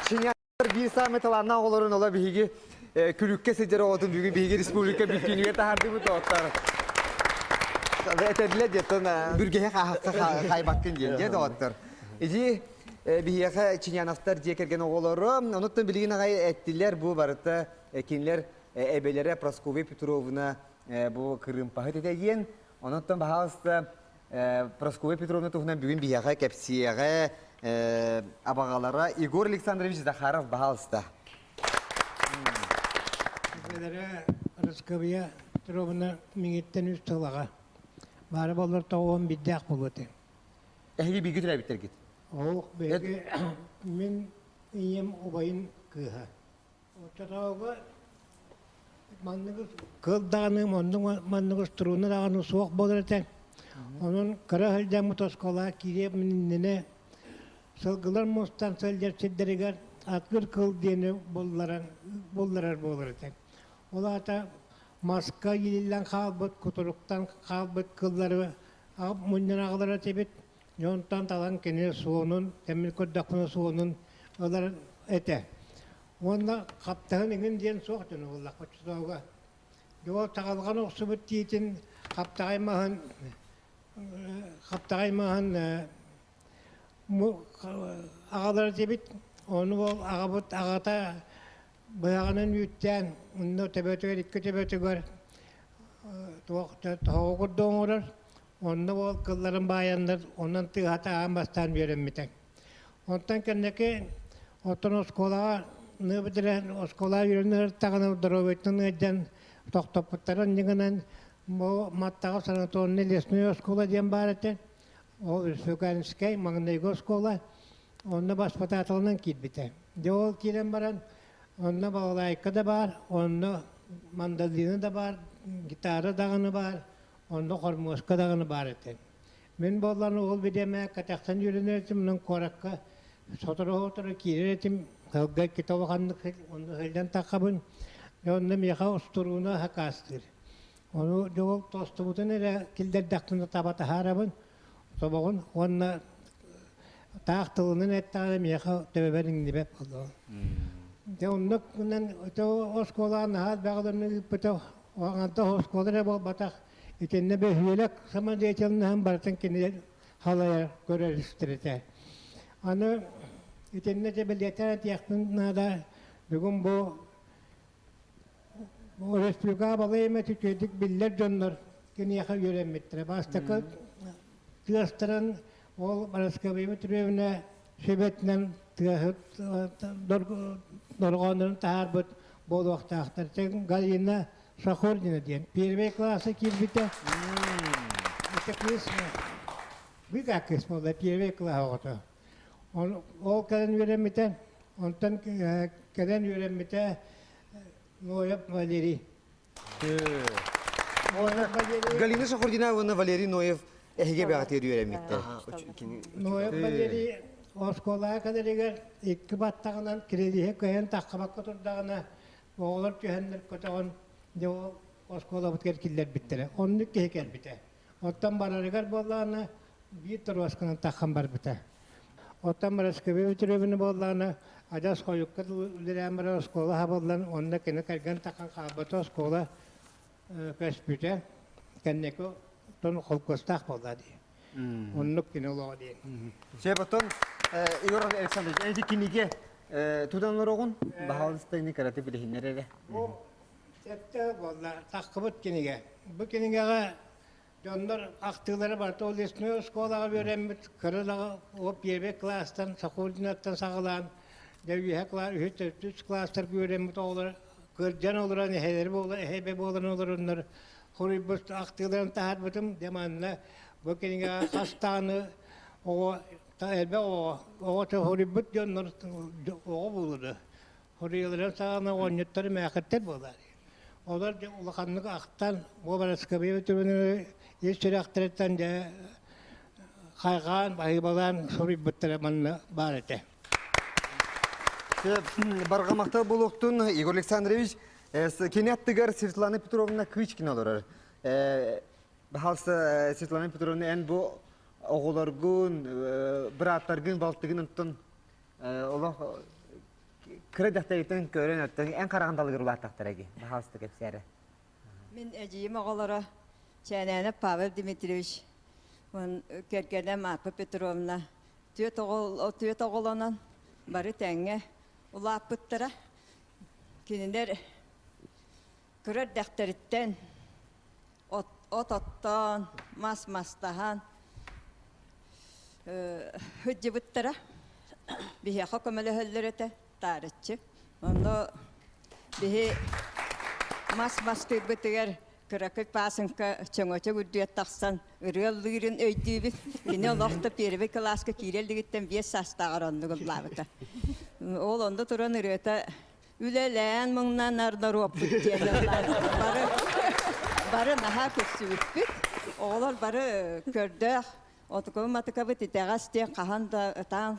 Чиняр биир саамай талааннаах оҕолорун ола биһиги күлүккэ сылдьар оҕотун бүгүн биһиги республика бүттүүнүгэр таһаардыбыт доҕоттор. Этэллэр диэттэн бүргэһи хааһахха хаайбаккын диэн дьэ доҕоттор. Ити биһиэхэ Чиняновтар дьиэ кэргэн оҕолоро, онуттан билигин аҕай эттилэр бу барыта кинилэр эбэлэрэ Прасковья Петровна бу кырыымпаһыт этэ диэн. Онуттан баһаалыста Прасковья Петровна туһунан бүгүн биһиэхэ кэпсиэҕэ абаҕалара Егор Александрович Захаров баһаалыста. Эбэлэрэ Прасковья Петровна миҥиттэн үс сыл аҕа. Баара буоллар тоҕуон биирдээх буолуо этэ. Эһиги бииргэ төрөөбүттэргит? Оох, биһиги мин ийэм убайын кыыһа. Оччотооҕуга маннык кыл даҕаны, оннук маннык устурууна даҕаны суох буолар этэ. Онон кыра сылдьаммыт оскуолаҕа киириэм иннинэ сылгылар мустан сылдьар сирдэригэр атгыр кыл диэни булларан булларар буолар этэ. Ол аата маска иилиллэн хаалбыт, кутуруктан хаалбыт кыллары мунньан аҕалар этибит. Дьонтон талан кини суонун, кэмин көрдөхпүнэ суонун ылар этэ. Уонна хаптаһын иҥин диэн суох дьоно буоллахха оччотооҕуга. Дьуол таҕылҕан охсубут тиитин хаптаҕай маһын хаптаҕай маһын аҕалар этибит. Ону ол аҕабыт аҕата быһаҕынан үүттээн онно төбөтүгэр икки төбөтүгэр туох тоһоҕо курдук оҥорор. Онно ол кылларын баайаннар, онон тыаһата аан бастаан үөрэммитэ. Онтон кэнники оттон оскуолаҕа ныыбытыран оскуолаҕа үөрэнэр даҕаны доруобуйаттан ыалдьан тохтоппуттарын иннигинэн бу Маттаҕа санаторный лесной оскуола диэн баар этэ. Ол Республиканскай маҥнайгы оскуола. Онно баспытааталынан киирбитэ. Дьэ ол киирэн баран онно балалайка да баар, онно мандолина да баар, гитара даҕаны баар, Онно хормуоска даҕаны баар этэ. Мин буоллаҕына ол бириэмэ кэтэхтэн үөрэнэр этим, онон куоракка сотору-сотору киирэр этим, сылга иккитэ улаханнык онно сылдьан таххабын. Дьэ онно миэхэ устурууна сакаастыыр. Ону дьэ ол тостубутун эрэ киллэрдэхпинэ таба таһаарабын, тобоҕун уонна таах тылынан эттэҕинэ миэхэ төбөбөр иҥнибэт буоллаҕа. Дьэ оннук гынан оскуолаҕа наһаа элбэх дьону ыыппыта Аҥардас оскуола эрэ буолбатах, итиннэ бөһүөлэк самодеятельноһын барытын кини халайар, көрөр истэр этэ. Аны итиннэ дьэ бэлиэтээн этиэхпин наада, бүгүн бу республикаҕа балай эмэ үчүгэйдик биллэр дьоннор киниэхэ үөрэммиттэрэ. Бастакы тыастарын ол Парасковья Петровна сүбэтинэн тыаһыт дорҕооннорун таһаарбыт буолуохтаахтар. Галина Шахордина диэн первый класса киирбитэ. Это кыыс быка кыыс буолла первый класс оҕото. Ол кэлэн үөрэммитэ, онтон кэлэн үөрэммитэ Ноев Валерий. Галина Шахурдина уонна Валерий Ноев эһиги бэҕэтигэр үөрэммиттэр. Ноев Валерий оскуолаҕа кэлэригэр икки баттаҕынан кирилииһи кыайан таххыбакка турдаҕына оҕолор түһэннэр көтөҕөн дьэ ол оскуолабытыгар киллэрбиттэрэ. Оннук киһи кэлбитэ. Оттон барарыгар буоллаҕына биир торуосканан таххан барбыта. Оттон Москве Петровна буоллаҕына адьас хойукка үлэлээн баран оскуола хабыллан онно кини кэргэн таххан хаалбыта оскуола көспүтэ. Кэнники оттон холкуостаах буолла дии. Оннук кини олоҕо диэн. Сөп оттон Егор Александрович, эти кинигэ тутан олороҕун? Баһаалыста ини кыраты билиһиннэр эрэ. Бу сэттэ буолла таххыбыт кинигэ. Бу кинигэҕэ Дьоннор ахтыылара барыта ол лесной оскуолаҕа үөрэммит кыра ол первый класстан Сахурдинаттан саҕалаан дьэ үөһэ класс үһүс төрдүс класстарга үөрэммит оҕолор кырдьан олорон эһэлэри буолан эһэбэ буолан олороннор хоруйбут ахтыыларын таһаарбытым дьэ манна бу кинигэҕэ хас даҕаны оҕо. Элбэх оҕо, оҕо хоруйбут дьоннор оҕо буолуо Хоруйаларын саҕана оҕонньоттор эмээхиттэр буолар. Олор дьэ улаханнык ахтан, уобараскабыйа төбөнү ис сүрэхтэриттэн дьэ хайҕаан, баһыыбалаан суруйбуттара манна баар этэ. Барҕа махтал буолуохтун Егор Александрович. Кини аттыгар Светлана Петровна Кычкина олорор. Баһаалыста Светлана Петровна эн бу оҕолоргун, бырааттаргын, балтыгын онтон олох кыра дьахтарыттан көрөн оттон эн хараҕын далыгар улааттахтара дии. Баһаалыста кэпсээрэ. Мин эдьиийим оҕолоро Чээнээнэ Павел Дмитриевич кэргэнэ Марфа Петровна түөрт оҕолонон бары тэҥҥэ улааппыттара. Кинилэр кыра эрдэхтэриттэн от, от оттоон, мас мастаһан сылдьыбыттара. Биһиэхэ көмөлөһөллөр этэ таарыччы. Онно биһи мас мастыырбытыгар кыракый паасыҥка чөҥөчөк үрдүгэр тахсан ырыа ыллыырын өйдүүбүт. Кини олох да первый кылааска киирэ илигиттэн биэс саастааҕар оннук ыллаабыта. Ол онно туран ырыата үлэлээн муҥнанар норуоппут диэн бары бары наһаа көрсүбүппүт. Оҕолор бары көрдөөх отукабы-матыкабыт итэҕэс диэн хаһан да ытаан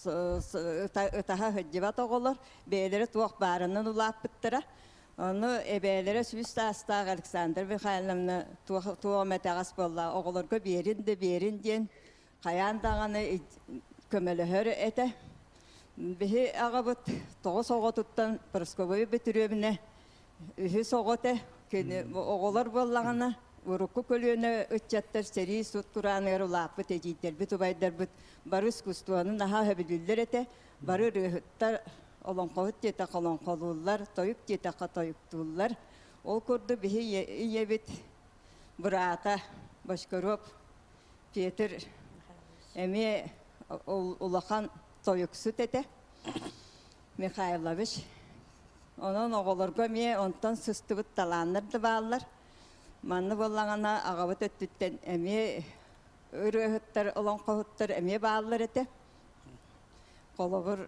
ытаһа сылдьыбат оҕолор бэйэлэрэ туох баарынан улааппыттара. Ону эбээлэрэ сүүс саастаах Александра Михайловна туох туох эмэ итэҕэс буолла оҕолорго биэрин да биэрин диэн хайаан даҕаны көмөлөһөр этэ. Биһи аҕабыт тоҕус оҕотуттан Прасковья Бөтүрүөбүнэ үһүс оҕо этэ. Кини оҕолор буоллаҕына урукку көлүөнэ ыччаттар сэрии сут курааныгар улааппыт эдьиийдэрбит, убайдарбыт бары искусствоны наһаа сөбүлүүллэр этэ. Бары ырыаһыттар, олоҥхоһут диэтэххэ олоҥхолууллар, тойук диэтэххэ тойуктууллар. Ол курдук биһи ийэбит быраата Бочкаруоп Петр эмиэ улахан тойуксут этэ Михайлович. Онон оҕолорго эмиэ онтон сыстыбыт талааннар да бааллар. Манна буоллаҕына аҕабыт өттүттэн эмиэ ырыаһыттар, олоҥхоһуттар эмиэ бааллар этэ. Холобур,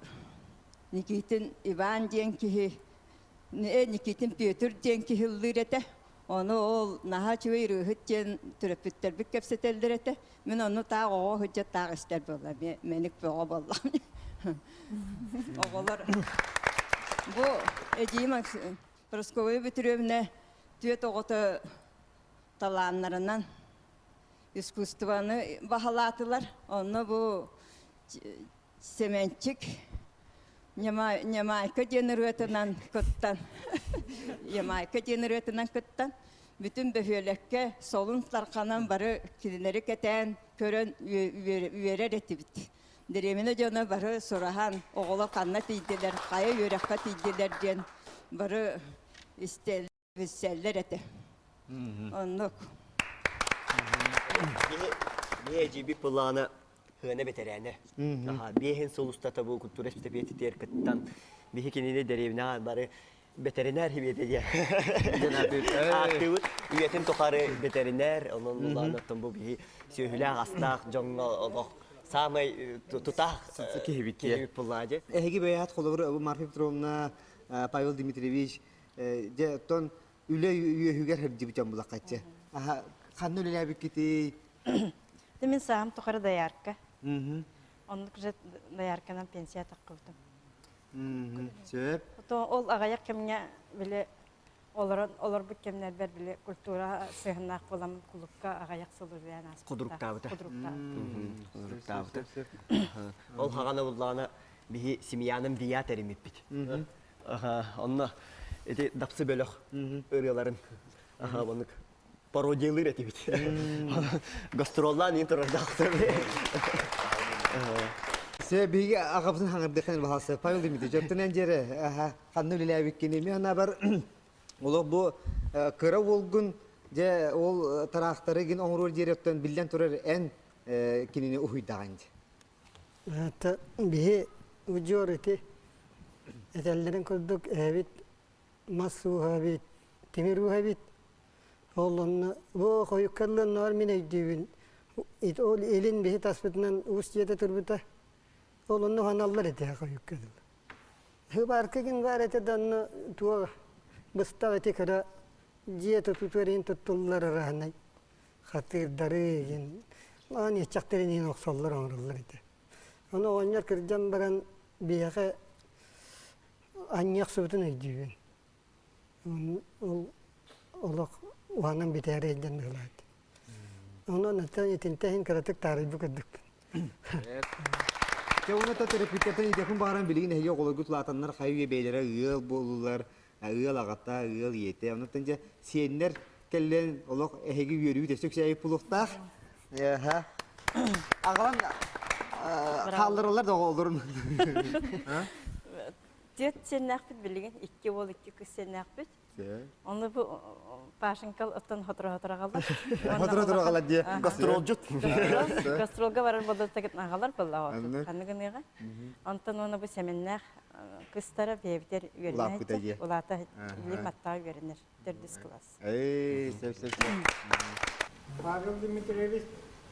Никитин Иван диэн киһи, Никитин Петр диэн киһи ыллыыр этэ. Ону ол наһаа үчүгэй ырыаһыт диэн төрөппүттэрбит кэпсэтэллэр этэ. Мин ону таах оҕо сылдьа таах истэр буолла. Мэник бөҕө буоллаҕым. Оҕолор бу эдьиийим Прасковья Петровна түөрт оҕото талааннарынан искусствоны баһылаатылар. Онно бу Сэмэнчик Ньамайка диэн ырыатынан кыттан Ямайка диэн ырыатынан кыттан бүтүн бөһүөлэккэ солун тарханан бары кинилэри кэтээн көрөн үөрэр этибит. Дэриэбинэ дьоно бары сураһан оҕолор ханна тиийдилэр, хайа үөрэххэ тиийдилэр диэн бары истэллэр билсэллэр этэ. Оннук. Биһи эдьиийбит былаана хыана бэтэрээнэ. Биэһин сыл устата бу культура эстапетитигэр кыттан биһи кинини дэриэбинэҕэ бары бэтэринээр хибиэтэ диэн ааттыыбыт. Үйэтин тухары бэтэринээр, онон улаан бу биһи сүөһүлээх астаах дьоҥҥо олох саамай тутаах киһибит киһибит буллаа дьэ. Эһиги бэйэҕит холобур Марфа Петровна, Павел Дмитриевич Дьэ, оттон үлэ үөһүгэр сылдьыбыт дьон булаххаччы. Аха, ханна үлэлээбиккитий? Мин саам тухары доярка. Оннук же доярканан пенсия таххыбытым. Сөп. Ото ол аҕыйах кэмҥэ били олорон олорбут кэмнэрбэр били культура сыһыннаах буолан кулукка аҕыйах сыл үлэлээн ааспыта. Худруктаабыта. Худруктаабыта. Худруктаабыта. Ол хаҕана буллаҕына биһи семьянын бия тэримиппит. Онно ити дапсы бөлөх ырыаларын оннук пародиялыыр этибит. Гастроллаан иин турардаахтар. Се биһиги аҕабытын хаҥырдыхын баһалса Павел Дмитриевич оттон дьэрэ ханна үлэлээбиккини мен анабар олох бу кыра уолгун дьэ ол тараахтары гин оҥоруор диэри оттон биллэн турар эн кинини уһуйдаҕын Это биһи удьуор ити этэллэрин курдук эбит мас ууһа эбит, тимир ууһа эбит. Ол онно бу хойукка ыллыаннар мин өйдүүбүн. Ол илин биһи таспытынан уус дьиэтэ турбута. Ол онно ханаллар этэ хойукка дылы. Хыбарка гин бар этэ да онно туох быстах эти кыра дьиэ тутутугар иһин туттуллар араһынай хатыырдары иһин аан иэччэхтэрин иһин охсоллор оҥороллор этэ. Ону оҕонньор кырдьан баран биһиэхэ анньыах субутун өйдүүбүн. Ол олох уһанан бүтээри өйдөн быһылаат. Онон итинтэн иһин кыратык таарыйбыт курдукпун. Дьэ уонна төрөппүттэртэн идэхин баҕаран билигин эһиги оҕолоргут улаатаннар хайы үйэ бэйэлэрэ ыал буоллулар, ыал аҕата, ыал ийэтэ. Онон дьэ сиэннэр кэллэн олох эһиги үөрүүт өссө үксээбит буолуохтаах. Аҕалан хааллараллар да оҕолорун. Түөрт сиэннээхпит билигин, икки уол, икки кыыс сиэннээхпит. Ону бу Пашенька оттон хоторо-хоторо аҕалар. Хоторо-хоторо аҕалар диye. Гастролдьут. Гастролга барар буоллар аҕалар буолла ханнык гыныаҕа. Онтон уонна бу Сэмэннээх кыстара бэйэбитэр үөрэнэ улаата билим аттаах үөрэнэр төрдүс кылаас. Эй, сөп сөп сөп. Павел Дмитриевич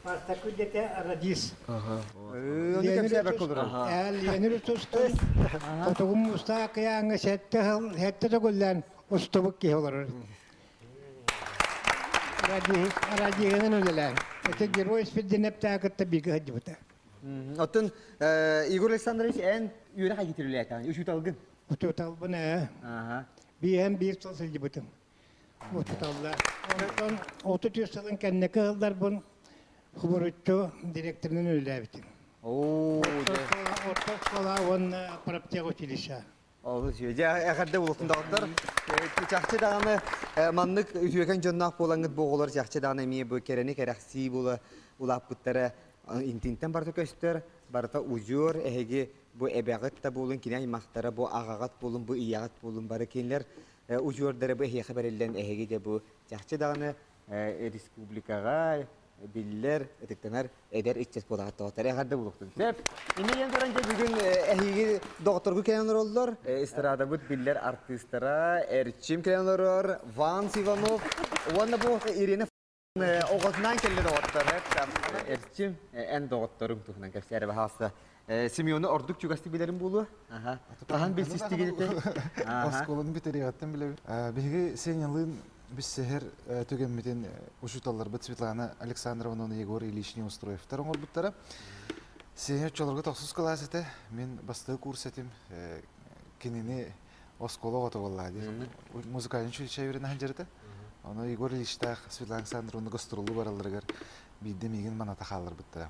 бастакы дэтэ радист. Ону кэпсээбэккэ олорор. Леонид тустан хотугу муустаах кыйааҥҥа сэттэ сыл сэттэ төгүллээн устубут киһи олорор. Радиһынан үлэлээн. Это герой Спирдинэптээх кытта бииргэ сылдьыбыта. Оттон Егор Александрович эн үөрэх айгытырылээтаҕын, учууталгын? Учууталбын ээ. Биэһэн биир сыл сылдьыбытым. Учууталлар. Онтон 33 сылын кэнники сылларбын хубуруччу директорынан үлэлээбитим. Орто оскуола уонна профтехучилище. Олус үчүгэй. Дьэ, эҕэрдэ буолуохтун доҕоттор. Чахчы даҕаны маннык үтүөкэн дьонноох буолаҥҥыт бу оҕолор чахчы даҕаны эмиэ бу кэрэни кэрэхсии буола улааппыттара интинтэн барыта көстөр, барыта удьуор, эһиги бу эбэҕит да буолун, кини аймахтара, бу аҕаҕыт буолун, бу ийэҕит буолун, бары кинилэр удьуордара бу эһиэхэ бэриллэн эһиги дьэ бу чахчы даҕаны республикаҕа биллэр, ытыктанар эдэр ыччат буолаҕыт доҕоттор. Эҕэрдэ буолуохтун. Сөп. Иннинэн туран дьэ бүгүн эһиги доҕотторгу кэлэн олороллор. Эстрадабыт биллэр артыыстара Эрчим кэлэн олорор, Ванс Иванов уонна бу Ирина оҕотунаан кэллэ доҕоттор. Эрчим, эн доҕотторуҥ туһунан кэпсээрэ баһаалыста. Семены ордук чугастык билэрим буолуо. Хаһан билсистигит этэ? Оскуоланы бүтэриэҕиттэн билэбин. Биһиги Сенялыын билсиһэр түгэммитин учууталларбыт Светлана Александровна уонна Егор Ильич Неустроевтар оҥорбуттара. Сеня оччолорго тохсус кылаас этэ. Мин бастакы курс этим. Кинини оскуола оҕото буоллаа дии. Музыкальный училище үөрэнэ сылдьар этэ. Ону Егор Ильичтаах Светлана Александровна гастроллуу баралларыгар биирдэ миигин маната хаалларбыттара.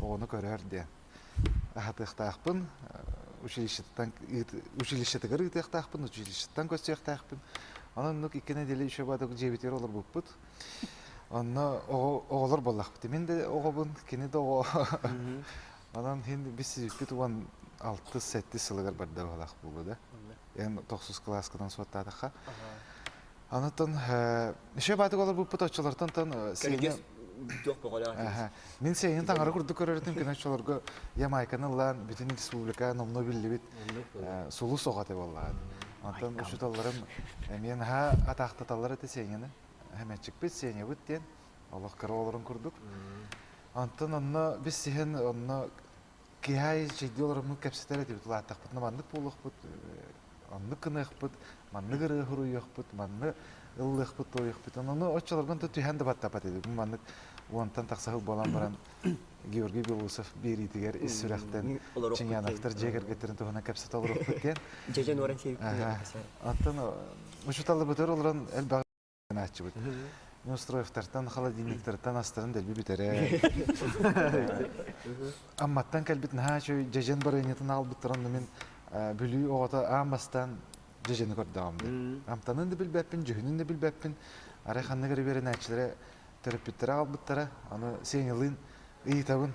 Оҕону көрөөр диэн. Аһатыахтаахпын, училищеттан училищетыгар ыытыахтаахпын, училищеттан көрсүөхтээхпин. Онон оннук икки нэдиэлэ еще баадок дьиэбитигэр олорбуппут. Онно оҕолор буоллахпыт. Мин да оҕобун, кини да оҕо. Онон хин бис сизиппит уон алтыс сэттис сылыгар барда баһылаах буолуо да. Эн тохсус кылааскынан суоттаатахха. Анатон еще баатык олорбуппут оччолортон тон Сеня туох бөҕөлөөх Мин Сеняны таҥара курдук көрөрүтүм кини оччолорго Ямайканы ыллаан бүтүн республика номнуо биллибит сулус оҕо этэ буоллаҕа. Онтон учууталларым эмиэ наһаа атаахтаталлар этэ Сеняны. Хэмэччикпит Сенябыт диэн олох кыра оҕолорун курдук. Онтон онно бис сиһэн онно киһи чэйдии олороммут кэпсэтэр этибит улааттахпытына маннык буолуохпут, оннук гыныахпыт, маннык ырыа суруйуохпут, манны ыллыахпыт, туойуохпут. Ону оччолоргон да түһэн да баттапат этибит. Маннык уонтан тахса сыл буолан баран Георгий Белоусов биэриитигэр ис сүрэхтэн Чиньяновтар дьиэ кэргэттэрин туһунан кэпсэтэ олоруохпут диэн. Дьэдьэн уоран сиэбит. Оттон учууталларбытыгар олорон элбэх Нааччыбыт. Неустроевтартан, холодильниктартан астарын дэлби бүтэрэ. Амматтан кэлбит наһаа үчүгэй дьэдьэн барыанньатын аҕалбыттарын мин Бүлүү оҕото аан бастаан дьэдьэни көрдөҕүм дии. Амтанын да билбэппин, дьүһүнүн да билбэппин. Арай ханнык эрэ үөрэнээччилэрэ төрөппүттэрэ аҕалбыттара. Аны Сенялыын ыйытабын,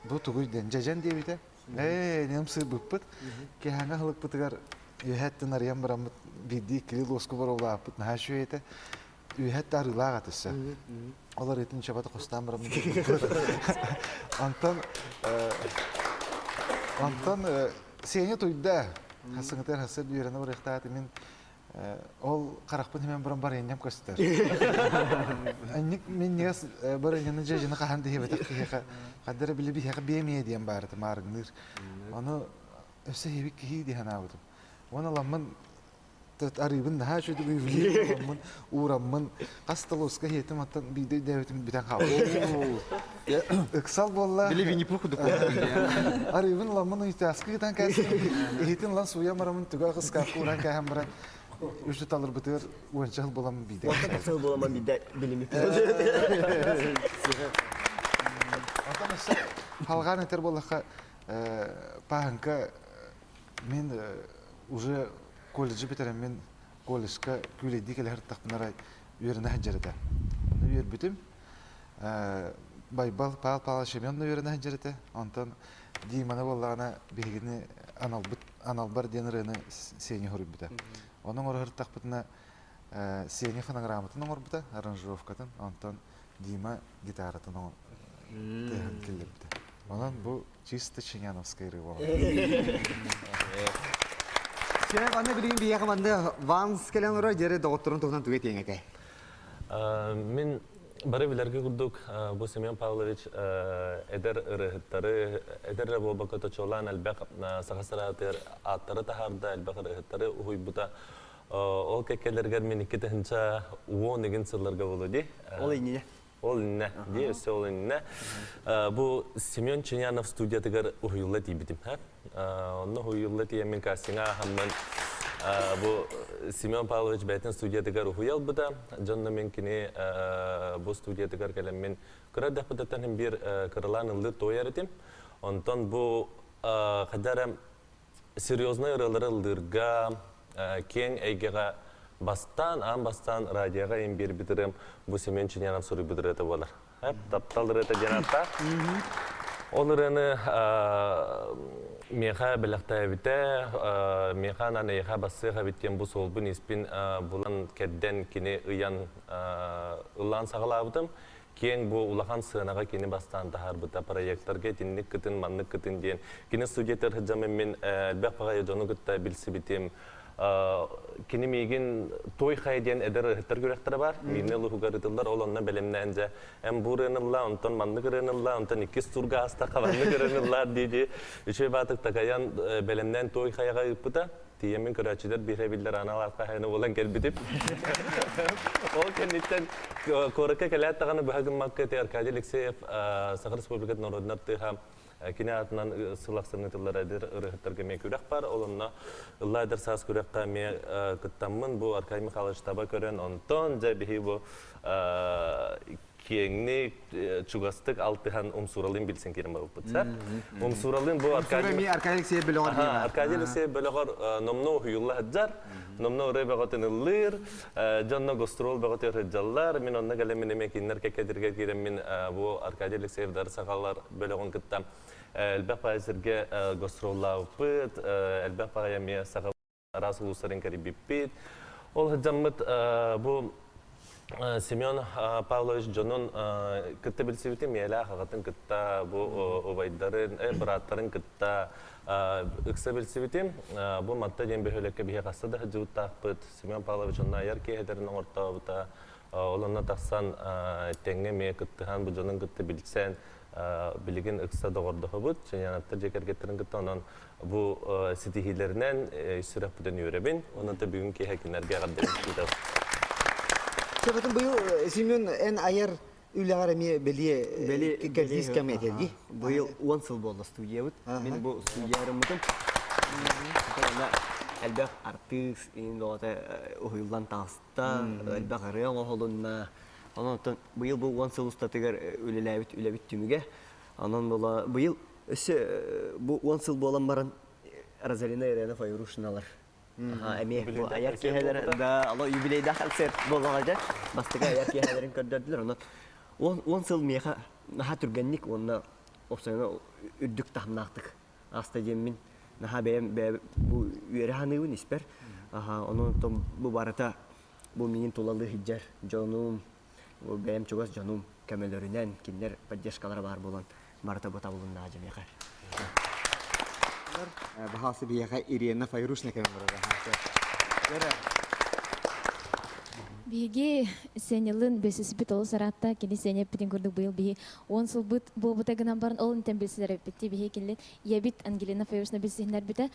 бу тугуй диэн, дьэдьэн диэбитэ. Ээ, нем сыырбыппыт. Киэһээҥҥи аһылыкпытыгар үөһэттэн арыйан бараммыт биирдии иккилии луоска боруобалаабыппыт наһаа үчүгэй этэ. Үөһэттэ арыылаах этэ өссө. Ол арыытын чабата хостаан бараммыт. Онтон онтон Сеня туйда. Хасыҥытыгар хасыр үөрэнэ барыахтаата мин. Ол харахпын химэн баран барыанньам көстөр. Анник минньигэс барыанньаны дьэдьэни хаһан диэбэтэх киһиэхэ хаддара били биһиэхэ биэмиэ диэн баарыта маарыҥныыр. Ону өссө иһибит киһи дии санаабытым. Уонна ламмын арыыбын наһаа үчүгэй уйбун уураммын хас да луоска иһиэтим оттон биирдэ өйдөөбүтүм бүтэн хаалбыт. Ыксал буолла. Били Винни-Пух курдук Арыыбын ламмын уйтааска ыытан кээстим. Иһитин ылан сууйан бараммын түгэх ыскаапка ууран кээһэн баран үс талырбытыгар уонча сыл буолан биирдэ. Уонча сыл буолан биирдэ билиммит. Онтон өссө халҕаан этэр буоллахха Пааһыҥка мин уже колледжы бүтэрэммин колледжка күүлэйдии кэлэ сырыттахпына арай үөрэнэ сылдьар этэ. Онно үөрбүтүм. Байбал Павел Павлович эмиэ онно үөрэнэ сылдьар этэ. Онтон Диманы буоллаҕына биһигини аналбыт аналбар диэн ырыаны Сеня суруйбута. Ону оҥоро сырыттахпытына Сеня фонограмматын оҥорбута, аранжировкатын, онтон Дима гитаратын тыаһын киллэрбитэ. Онон бу чисто Чиняновская рыба. Сөп, аны билигин биһиэхэ манна Ванс кэлэн олорор, дьэрэ доҕотторун туһунан тугу этиэҥ этэй? Мин бары билэргэ курдук бу Семен Павлович эдэр ырыаһыттары, эдэр эрэ буолбакка точуолаан элбэх саха сараатыгар ааттары таһаарда, элбэх ырыаһыттары уһуйбута. Ол кэккэлэригэр мин 2010 игин сылларга буолуо дии. Ол иннинэ. Ол иннэ, дии, өссө ол иннинэ. Бу Семен Чинянов студиятыгар уһуйулла тиийбитим. Онно уһуйулла тиийэммин кастиҥҥа ааһаммын бу Семен Павлович бэйэтин студиятыгар уһуйа ылбыта. Дьонно мин кини бу студиятыгар кэлэммин кыра эрдэхпититтэн син биир кыралаан ыллыыр туойар этим. Онтон бу хайда эрэ серьезный ырыалары ыллыырга киэҥ эйгэҕэ бастаан, аан бастаан радиоҕа им биэрбит ырыам бу Семен Чинянов суруйбут ырыата буолар. Таптал ырыата диэн ааттаах. Ол ырыаны миэхэ бэлэхтээбитэ, миэхэ анаан эйиэхэ бассыах эбит диэн бу суолбун испин булан кэрдэн кини ыйан ыллаан саҕалаабытым. Киэҥ бу улахан сыанаҕа кини бастаан таһаарбыта проекторга итинник кытын, маннык кытын диэн. Кини студиятыгар сылдьаммын мин элбэх баҕайы дьону кытта билсибитим. Кини миигин Той Хай диэн эдэр ырыһыттар күрэхтэрэ баар. Миирнэ улууһугар ыытыллар. Ол онно бэлэмнээн дьэ эн бу ырыаны ылла, онтон маннык ырыаны ылла, онтон иккис турга аастахха маннык ырыаны ыллаар дии-дии үчүгэй баатык такайан бэлэмнээн Той Хайаҕа ыыппыта. Тиийэммин көрөөччүлэр биһирэбиллэр анал аат хаһаайына буолан кэлбитим. Ол кэнниттэн куоракка кэлээт даҕаны быһа гыммакка ити Аркадий Алексеев Саха Республикатын норуодунай артыыһа кини аатынан сыл ахсын ыытыллар эдэр ырыаһыттарга эмиэ күрэх бар. Ол онно Ыллаа эдэр саас күрэххэ эмиэ кыттаммын бу Аркадий Михайлович таба көрөн онтон дьэ биһи бу киэҥник, чугастык алтыһан Умсууралыын билсэн киирэн барбыппыт. Сөп? Умсууралыын бу Аркадий Аркадий Алексеев бөлөҕөр Аркадий Алексеев бөлөҕөр номнуо уһуйулла сылдьар, номнуо ырыа бөҕөтүн ыллыыр, дьонно гастрол бөҕөтүгэр сылдьаллар. Мин онно кэлэн мин эмиэ кинилэр кэккэтиргэ киирэн мин бу Аркадий Алексеев Дар сахалар бөлөҕүн кытта элбэх баҕайы сиргэ гастроллаабыппыт, элбэх баҕайы эмиэ саха араас улуустарын кэрийбиппит. Ол сылдьаммыт бу Семен Павлович дьонун кытта билсибитим, ийэлээх аҕатын кытта, бу убайдарын, бырааттарын кытта ыкса билсибитим. Бу Матта диэн бөһүөлэккэ биһиэхэ хаста да сылдьыбыттаахпыт. Семен Павлович онно айар киэһэлэрин оҥортообута. Ол онно тахсан тэҥҥэ эмиэ кыттыһан, бу дьонун кытта билсэн, билигин ыкса доҕордоһобут. Ченяновтар дьиэ кэргэттэрин кытта онон Бу ситиһиилэринэн сүрэхпитин үөрэбин. Онон да бүгүн киэһэ кинилэргэ эҕэрдэбин ыытабын. Сөбөтүн быйыл Семен эн айар үлэҕэр эмиэ бэлиэ кэрдиис кэм этэ дии. Быйыл 10 сыл буолла студиябыт. Мин бу студия арыммытым. Элбэх артыыс иин доҕото уһуйуллан таҕыста, элбэх ырыа оҥоһулунна. Онон быйыл бу 10 сыл устатыгар үлэлээбит үлэбит түмүгэ. Онон була быйыл Өссө бу 10 сыл буолан баран Розалина Ирена Файрушиналар эмиэ бу айар киэһэлэрэ да ало юбилейдаах концерт буоллаҕа дьэ бастакы айар киэһэлэрин көрдөрдүлэр онон 10 сыл миэхэ наһаа түргэнник уонна уопсайынан үрдүк таһымнаахтык ааста диэммин наһаа бэйэм бу үөрэ саныыбын испэр онон бу барыта бу миигин тулалыы сылдьар дьонум бэйэм чугас дьонум көмөлөрүнэн кинилэр поддержкалара баар буолан барыта бу табылыннаҕа дьэ миэхэ. Баһаалса биһиэхэ Ирена Файрушина кэлэн барар. Биһиги Сенялын билсиспит олус ыраатта. Кини Сеня эппитин курдук быйыл биһи 10 сылбыт буолбута гынан баран ол интэн билсилэр эппитти. Биһи кинилин ийэбит Ангелина Федоровна билсиһиннэрбитэ.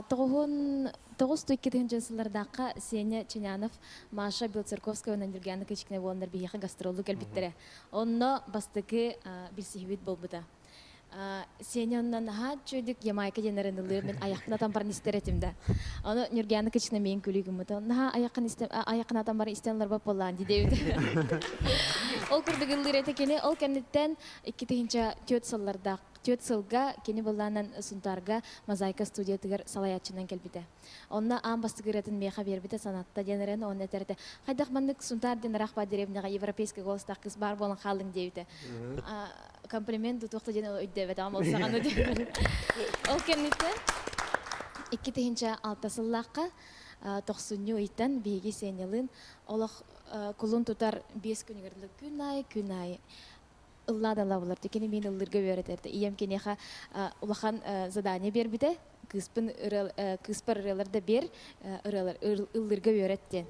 Тоҕуһун тоҕус икки тыһыынча сыллардаахха Сеня Ченянов, Маша Белцерковская уонна Нюргана Кычкина буоланнар биһиэхэ гастроллуу кэлбиттэрэ. Онно бастакы билсиһибит буолбута. Сеня онно наһаа үчүгэйдик Ямайка диэн ырынылыыр мин айахпын атан баран истэр этим да. Ону Нюргана Кычкина миин күлүү гыммыта. Наһаа айаххын истэн айаххын атан баран истэн олорбот буоллаан дии диэбит. Ол курдук ыллыыр этэ кини. Ол кэнниттэн 2004 сыллардаах түөрт сылга кини былаанан Сунтаарга Мозаика студиятыгар салайааччынан кэлбитэ. Онно аан бастакы ырыатын миэхэ биэрбитэ санатта диэн эрэн уонна этэр этэ хайдах маннык Сунтаар диэн ыраах баар деревняҕа европейскай голостаах кыыс баар буолан хааллыҥ диэбитэ. Комплимент тутуох да диэн өйдөөбөтөҕүм ол саҕана диэн. Ол кэнниттэн 2006 сыллаахха тохсунньу ыйтан биһиги Сенялыын олох кулун тутар биэс күнүгэр күн аайы күн аайы ыллаа да ыллаабылар. Кини миин ыллыырга үөрэтэрдэ. Ийэм киниэхэ улахан задание биэрбитэ. Кыыспын кыыспар ырыалар да биэр, ырыалар ыллыырга үөрэт диэн.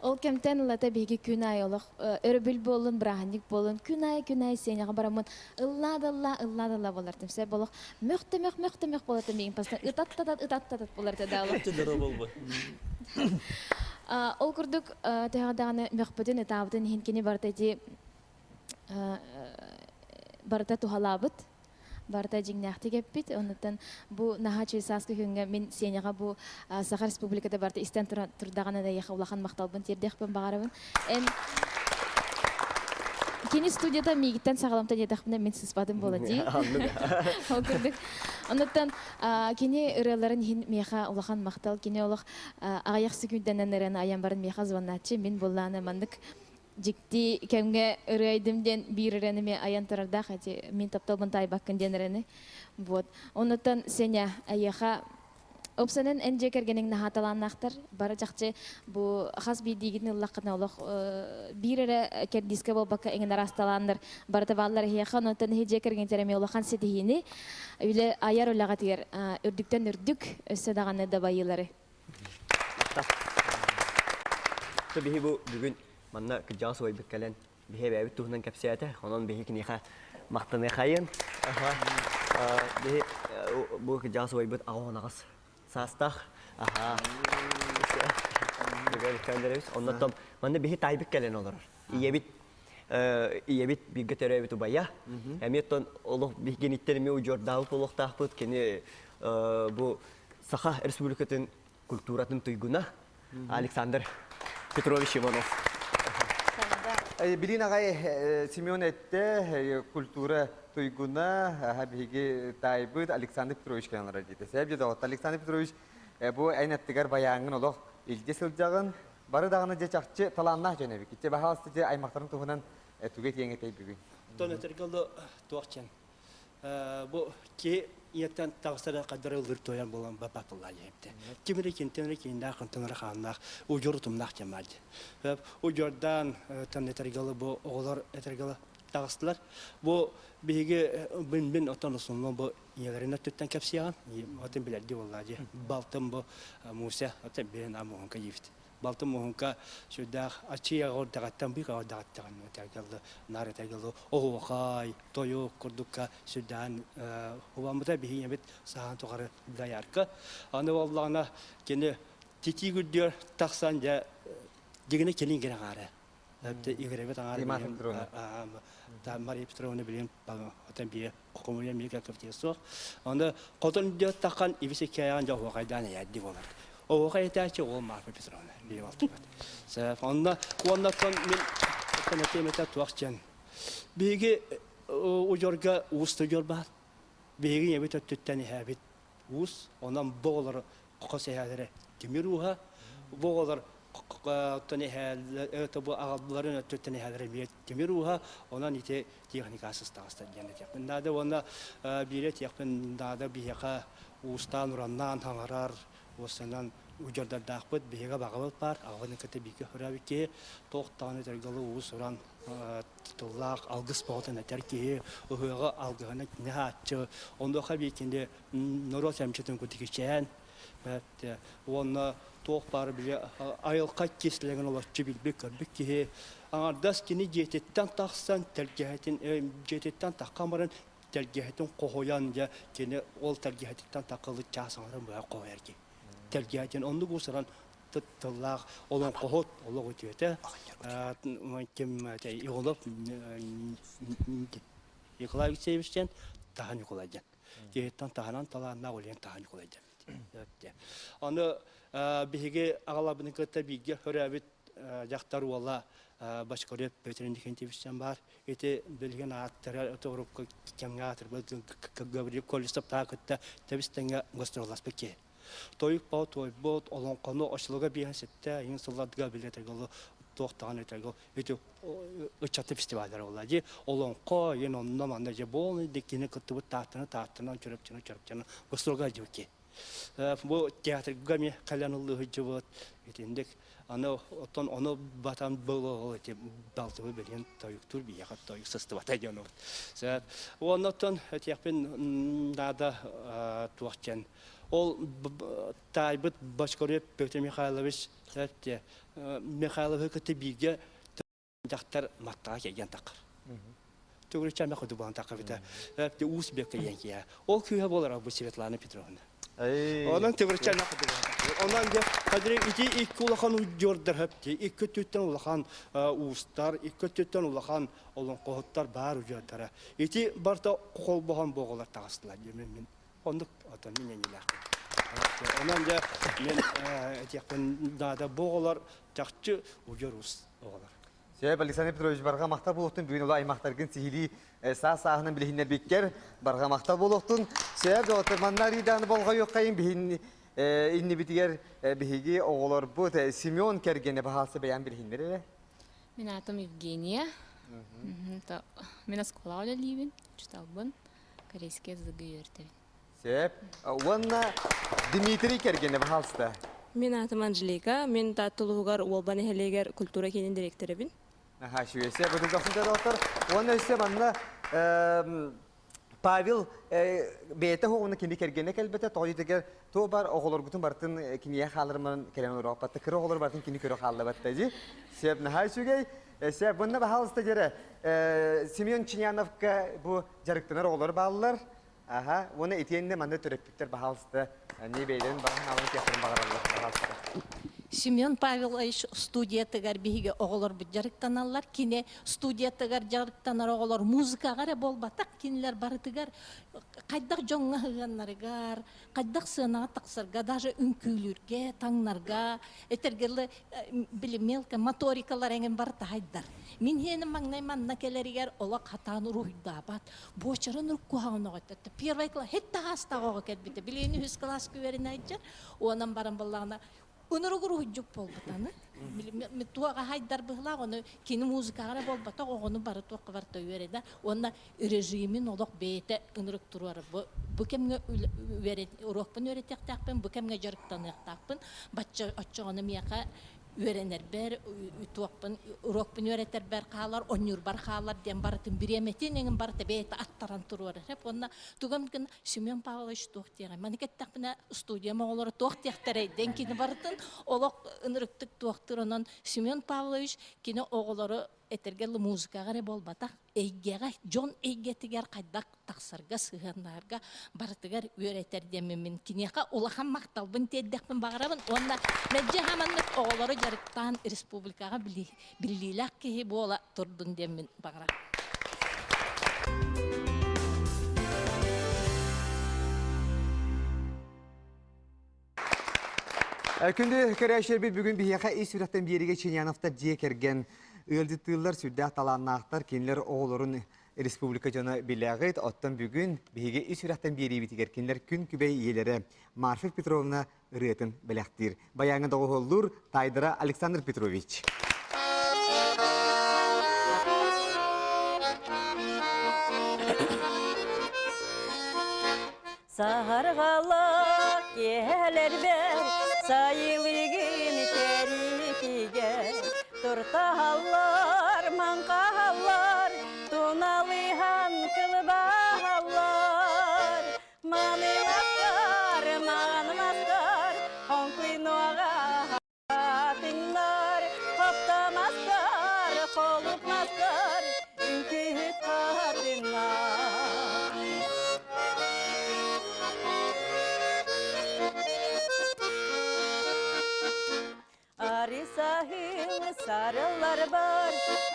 Ол кэмтэн ылата биһиги күн аайы олох өрөбүл буоллун, бырааһынньык буоллун, күн аайы күн аайы Сеняҕа бараммын ыллаа да ыллаа, ыллаа да ыллаа буолар. Тимсэ олох мөх да мөх, мөх да мөх буолар миигин постоянно ытаттатат, ытаттатат буолар да олох. Ол курдук төһө даҕаны мөхпүтүн, ытаабытын иһин кини барыта ити барыта туһалаабыт, барыта дьиҥнээхтик эппит. Оннуттан бу наһаа үчүгэй сааскы күҥҥэ мин Сеняҕа бу Саха Республиката барыта истэн турдаҕына да эйиэхэ улахан махталбын тиэрдиэхпин баҕарабын. Эн кини студията миигиттэн саҕаламта диэтэхпинэ мин сыспатым буола дии. Ол курдук. Оннуттан кини ырыаларын иһин миэхэ улахан махтал. Кини олох аҕыйах секүндэнэн ырыаны айан баран миэхэ звоннааччы. Мин буоллааны маннык дьикти кэмҥэ ырыайдым диэн биир ырыаны эмиэ айан турардаах эти мин тапталбын таайбаккын диэн ырыаны. Вот. Оннуттан Сеня эйиэхэ Опсанан эн дьиэ кэргэниҥ наһаа талааннаахтар. Бары чахчы бу хас биирдиигитин ыллаххына олох биир эрэ кэрдиискэ буолбакка эҥин араас талааннар барыта бааллар эһиэхэ. Онон эһи дьиэ кэргэнтэр эмиэ улахан ситиһиини үлэ айар үлэҕитигэр үрдүктэн үрдүк өссө даҕаны дабайыылары. Биһи бу бүгүн манна кырдьаҕас убайбыт кэлэн биһи эбээбит туһунан кэпсээтэ. Онон биһи киниэхэ махтаныахайын. Биһи бу кырдьаҕас убайбыт аҕыс саастаах. Аха. Оннотон манна биһи таайбыт кэлэн олорор. Ийэбит ийэбит бииргэ төрөөбүт убайа. Эмиэ оттон олох биһигиниттэн эмиэ удьуордаабыт буолуохтаахпыт. Кини бу Саха Республикатын культуратын туйгуна Александр Петрович Иванов. Билин аҕай Семен этте культура туйгуна биһиги таайбыт Александр Петрович кэлэн олорор диэтэ. Сэп дьэ Александр Петрович бу эн аттыгар байааҥҥын олох илдьэ сылдьаҕын. Бары даҕаны дьэ чахчы талааннаах дьон эбит. Иччэ баһаалыста дьэ аймахтарын туһунан тугу этиэҥ этэй бүгүн? Тон этэргэ туох чэн бу ки ийэттэн таҕыстара хаддара ыллыр туойан буолан баппатыллаа диэбитэ. Ким эрэ кинтэн эрэ кининээх онтон эрэ хааннаах удьуор утумнаах диэн баар дии. Удьуордаан тан этэргэлэ бу оҕолор этэргэлэ таҕыстылар. Бу биһиги мин мин оттон основном бу ийэлэрин өттүттэн кэпсиэҕин. Отын билэрдии буоллаа дии. Балтым бу Муся, отын билин амуһунка диибит. Балтым Муһунка сүрдээх аччыйаҕа ордаҕаттан быыка ордаҕаттаҕын этэргэллы наар этэргэллы оһуохай, тойук курдукка сүрдээҕин убаммыта биһиги эбит саһаан тухары доярка. Аны буоллаҕына кини титии күрдүөр тахсан дьэ дьигини кэлин гинэ аҥаара. Игоревит аҥаара Мария Петровна билин отон бие хомуйа мига кэптиэ суох. Аны хотон диэт таххан ибис иккиайаҕын дьэ оһуохайдаан эйээрди буолар. Оһуохай этээччи ол Марфа Петровна бие балтыбыт. Онно уоннаттан мин оттон этиэм этэ туох диэн. Биһиги удьуорга уус удьуор баар. Биһиги ийэбит өттүттэн иһээбит уус. Онон бу оҕолор хос эһээлэрэ тимир ууһа. Бу оҕолор оттон эһээлэр бу аҕалбыларын өттүттэн эһээлэрэ эмиэ тимир ууһа. Онон ити техника сыстаҕастар диэн этиэхпин наада уонна биири этиэхпин наада биһиэхэ уустаан ураннаан хаҥарар уостанан удьуордардаахпыт биһиэхэ баҕабыт баар аҕабын кытта бииргэ көрөөбүт киһи туох даҕаны этэргэлэ уус уран тыллаах алгыс бөҕөтүн этэр киһи ыһыаҕы алгыһынан киниһааччы онуоха биир кини норуот эмчитин кутикичээн. Уонна туох баар били айылҕа кистэлэҥин олоччу билбит көрбүт киһи аҥардас кини дьиэтиттэн тахсан тэлгэһэтин дьиэтиттэн таххан баран тэлгэһэтин хоһуйан дьэ кини ол тэлгэһэтиттэн такылы чаас аҥарын быһа хоһуйар киһи. Тэлгэһэтин оннук уусуран тыллаах олоҥхоһут олох үтүөтэ ким Иолов Николай Алексеевич диэн Таһа Ньукулай диэн. Киһиттэн таһынан талааннаах үлэһин Таһа Ньукулай диэн. Аны биһиги аҕаларбытын кытта бииргэ төрөөбүт дьахтар уола Бочкарев Петр Никитич диэн баар. Ити билигин ааттара урукку кэмҥэ аатырбыт Гаврил Колесов таа кытта тэбис-тэҥҥэ гастролласпыт киһи. Тойук баа туойбут, олоҥхону оччолорго биэһэн сэттэ иҥин сылларга билэтэргэ туох даҕаны этэргэ ити ыччаты фестиваллара буолла дии олоҥхо иэн онно манна дьэ буолный кини кыттыбыт тааттаны тааттанан чөрөпчөнө чөрөпчөнө гастролга дьыбыт киһи бу театрга эмиэ кэлэн ыллыы сылдьыбыт итинник аны оттон ону батан был ити балтыбы билигин тойуктуур биһиэхэ тойук сыстыбата диэн ол уонна оттон этиэхпин наада туох диэн ол таайбыт Бочкарев Петр Михайлович Михайловы кытта бииргэ дьахтар маттаҕа кэлгэн таххар. Төгүрүччэ эмэ ходубаан таххабыта. Уус бекке диэн киһи. Ол кыыһа буолар бу Светлана Петровна. Онон төгүрүччэ эмэ ходубаан таххар. Онон дьэ кадри ити икки улахан удьуордар хөптү, икки өттүттэн улахан уустар, икки өттүттэн улахан олоҥхоһуттар баар удьуордара. Ити барыта холбоһон буоҕалар таҕыстылар диэмин мин Оннук отон мин эннилээхпин. Онон дьэ мен этиэхпин наада бу оҕолор чахчы удьуор уус оҕолор. Сөп, Александр Петрович, барҕа махтал буолуохтун бүгүн ула аймахтаргын сиһилии саас сааһынан билиһиннэрбиккэр барҕа махтал буолуохтун. Сөп, доҕоттор, манна арыйдааны болҕойуоххайын биһин иннибитигэр биһиги оҕолорбут Семен кэргэнэ баһаалса бэйээн билиһиннэр эрэ. Мин аатым Евгения. Мин оскуолаҕа үлэлиибин, учууталбын. Корейский языгы үөртэбин. Сөп. Уонна Дмитрий кэргэнэ, пожалуйста. Мин аатым Анжелика. Мин Таатта улууһугар Уолба нэһилиэгэр культура киинин дириэктэрэбин. Аха, үчүгэй. Бытылдахсын доктор. Уонна өссө манна Павел бэйэтэ оҕону кини кэргэнэ кэлбэтэ, тоҕо диэтигэр туох бар оҕолоргутун барытын кинигэ хааларыман кэлэн олороппатта, кыра оҕолор барытын кини көрө хааллабатта дии. Сөп, наһаа үчүгэй. Сөп, bunна баһаалыста дьэрэ Семен Чиняновка бу дьарыктанар оҕолор бааллар. Аха, уонна итиэннэ манна төрөппүттэр баһаалыста не бэйэлэрин баҕа санааларын киэхтэрин баҕараллар, баһаалыста. Семен Павелович студиятыгар биһиги оҕолорбут дьарыктаналлар. Кини студиятыгар дьарыктанар оҕолор музыкаҕа эрэ буолбатах, кинилэр барытыгар хайдах дьоҥҥо сыһыаннарыгар, хайдах сыанаҕа тахсарга, даже үҥкүүлүүргэ, таҥнарга, этэргэ дылы, били мелко моторикалар эҥин барыта хайдар. Мин иһиэним маҥнай манна кэлэригэр олох хатаан уруһуйдаабат, буочарын уруккуһаҕын оҕо Первый класс, хет таһаастаах оҕо кэлбитэ. Билигин үһүс кылааска үөрэнээччи, уонан баран буоллаҕына Ынырык уруһуйдьук буолбут аны. Туох хайдар быһылаах, ону кини музыкаҕа эрэ буолбатах, оҕону бары туохха барыта үөрэнэр. Уонна режимин олох бэйэтэ ынырык туруорар. Бу, бу кэмҥэ уруокпун үөрэтиэхтээхпин, бу кэмҥэ дьарыктаныахтаахпын. Бачча оччоҕуна миэхэ үөрэнэрбэр, туохпун, уруокпун үөрэтэрбэр хаалар, онньуурбар хаалар диэн барытын бириэмэтин эҥин барыта бэйэтэ аттаран туруорар. Уонна тугам гына Семен Павлович туох диэҕэй? Маны кэттэхпинэ студиям оҕолоро туох диэхтэрэй диэн кини барытын олох ынырыктык туохтуур. Онон Семен Павлович кини оҕолору этэргэ дылы музыкаҕа эрэ буолбатах, эйгэҕэ, дьон эйгэтигэр хайдах тахсарга, сыһыаннаһарга барытыгар үөрэтэр диэммин мин киниэхэ улахан махталбын тиэрдэхпин баҕарабын уонна мэлдьи хаманнык оҕолору дьарыктаан республикаҕа биллиилээх киһи буола турдун диэммин баҕарабын. Күндү көрөөччүлэрбит бүгүн биһиэхэ ис сүрэхтэн биэригэ Чиняновтар дьиэ кэргэн ыалдьыттыыллар, сүрдээх талааннаахтар, кинилэр оҕолорун республика дьоно билэҕит. Оттон бүгүн биһиги ис сүрэхтэн биэриибитигэр кинилэр күн күбэй ийэлэрэ Марфа Петровна ырыатын бэлэхтиир. Баяҥҥа доҕуһуоллуур таайдара Александр Петрович. Саһарҕалаах киэһэлэрбэр сайылыгым кэритигэр туртаһаллар, маҥхаһаллар, туналыһан кылбаһаллар. Маныластар, маныластар.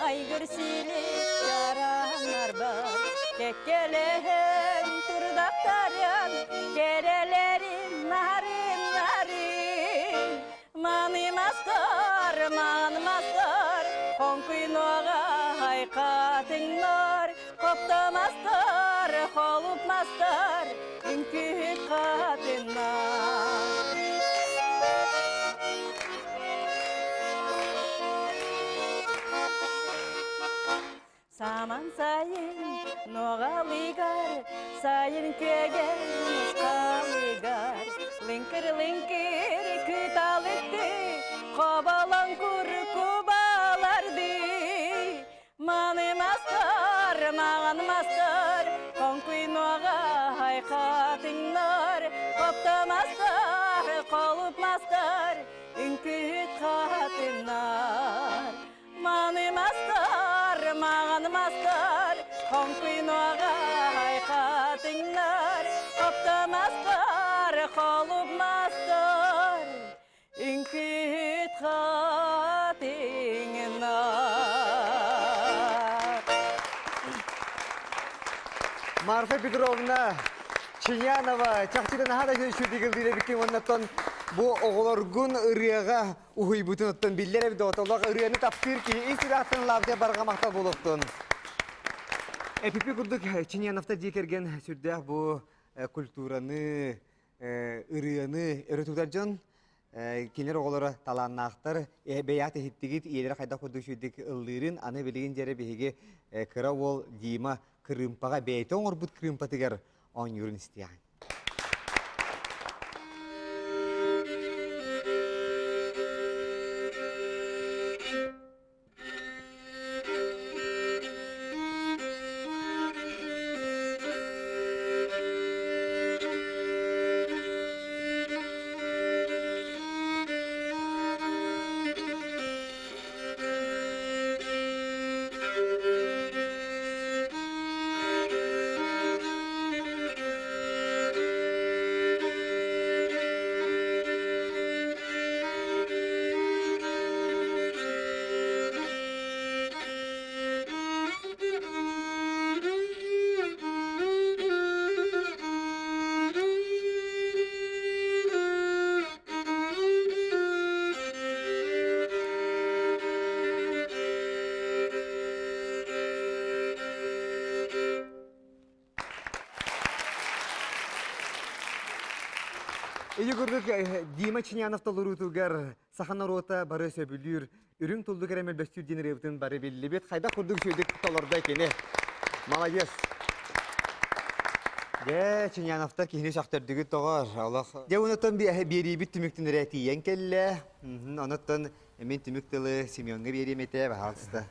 Айгыр силик чаранарбар Кэккэлэһэн турдахтарыан Кэрэлэрин нарын нарын Манымастар, манымастар, Хоҥкуйнуоҕа хайхатыҥнар, Хоптомастар, холупмастар, Үҥкүүһүт хатыннар. Саман сайын ноҕалыгар, сайын күөгэн мускалыгар, лыҥкыр-лыҥкыр кыталыкты, хоболоҥ куркубаларды. Маны мастар, маған мастар, хоҥкуй ноҕа хайхатыҥнар, хоптомастар, холуп мастар, үҥкүүт хатыннар. Манымастар, мағанымастар, хоҥкуйнуоҕа хайхатыҥнар, хоптомастар, холупмастар, үҥкүүт хатыҥнар. Марфа Петровна Чинянова чахчыта наһаа да үчүгэй дигилдиир эбиккин уоннаттан бу оҕолоргун ырыаҕа уһуйбутун оттон биллэр эбит доҕотоллох ырыаны таптыыр киһи ис сүрэхтэн лаабыта барҕа махтал буолуохтун. Эпипи курдук Чиняновтар дьиэ кэргэн сүрдээх бу культураны, ырыаны өрө тутар дьон кинилэр оҕолоро талааннаахтар, бэйэҕит иһиттигит, ийэлэрэ хайдах курдук үчүгдүк ыллыырын, аны билигин дьэрэ биһиги кыра уол Дима кырыымпаҕа бэйэтэ оҥорбут кырыымпатыгар оонньуурун истиэҕиҥ. Ити курдук Дима Чинянов толоруутугар саха норуота бары сөбүлүүр үрүҥ туллук эрэ мөлбөстүүр диэн ырыабытын бары биллибит. Хайдах курдук үчүгэйдик толордо кини. Молодец. Дьэ, Чиняновтар киһини сөхтөрдүгүт тоҕор. Олох. Дьэ, онуттан биэриибит түмүктүн эрэ тиийэн кэллэ. Онуттан мин түмүк тылы Семеҥҥа биэриэм этэ, баһаалыста.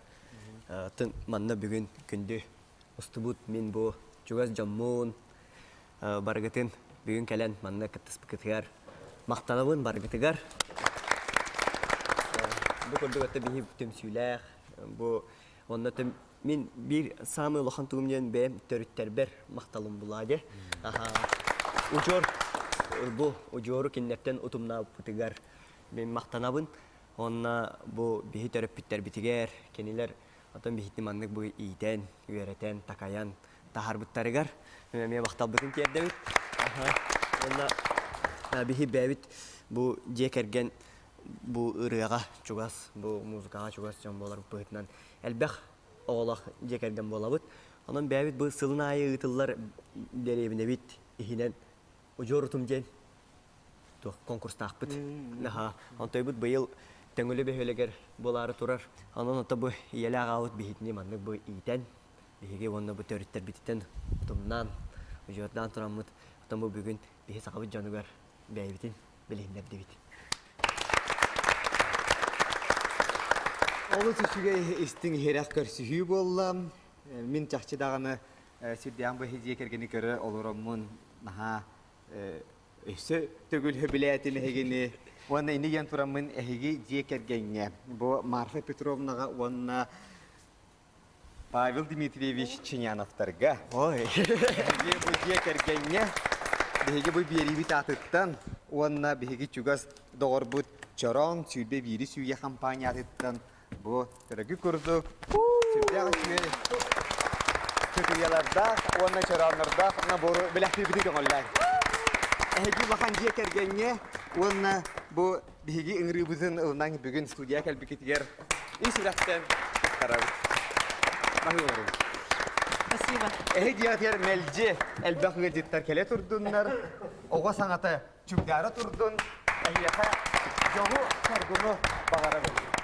Тын манна бүгүн күндү устубут мин бу чугас дьоммун барыгытын бүгүн кэлэн манна кыттыспыкытыгар махтанабын барыгытыгар. Бу курдук өттө биһи түмсүүлээх бу онно мин биир саамай улахан тугум диэн бэйэм төрүттэрбэр махталым булаа дьэ. Удьуор бу удьуору кинилэртэн утумнаабыппытыгар мин махтанабын. Уонна бу биһи төрөппүттэрбитигэр кинилэр Оттон биһитини маннык бу иитэн, үөрэтэн, такайан таһаарбыттарыгар эмиэ махталбытын тиэрдэбит. Уонна биһи бэйэбит бу дьиэ кэргэн бу ырыаҕа чугас, бу музыкаҕа чугас дьон буоларбыт быһыытынан элбэх оҕолоох дьиэ кэргэн буолабыт. Онон бэйэбит бу сылын аайы ыытыллар дэриэбинэбит иһинэн удьуор утум диэн туох конкурстаахпыт. Аха. Онтойбут быйыл Төҥүлү бөһүөлэгэр буолаары турар. Онон ото бу ийэлээх аҕабыт биһитини маннык бу иитэн, биһиги уонна бу төрүттэрбититтэн утумнаан, удьуордаан тураммыт, оттон бу бүгүн биһи сахабыт дьонугар бэйэбитин билиһиннэрдибит. Олус үчүгэй истиҥ иһирэх көрсүһүү буолла. Мин чахчы даҕаны сүрдээх бу дьиэ кэргэни көрө олороммун наһаа Өссө төгүл сөбүлээтим эһигини уонна ини диэн тураммын эһиги дьиэ кэргэҥҥэ бу Марфа Петровнаҕа уонна Павел Дмитриевич Чиняновтарга Ой. Эһиги бу дьиэ кэргэҥҥэ биһиги бу биэриибит аатыттан уонна биһиги чугас доҕорбут Чороон 21 сүүйэ хампаанньа аатыттан бу. Бу көрөгү курдук сүрдээх үчүгэй чытыйалардаах уонна чорооннордоох набору бэлэхтиирбитин көҥүллээн. Эһиги улахан дьиэ кэргэҥҥэ уонна бу биһиги ыҥырыыбытын ылынан бүгүн студия кэлбиккитигэр ис сүрэхтэн туттарабыт. Баһыыларым. Спасибо. Эһи дьиэҕитигэр мэлдьи элбэх ыалдьыттар кэлэ турдуннар. Оҕо саҥата чугдаара турдун, эһиэхэ дьолу-соргуну баҕарабын.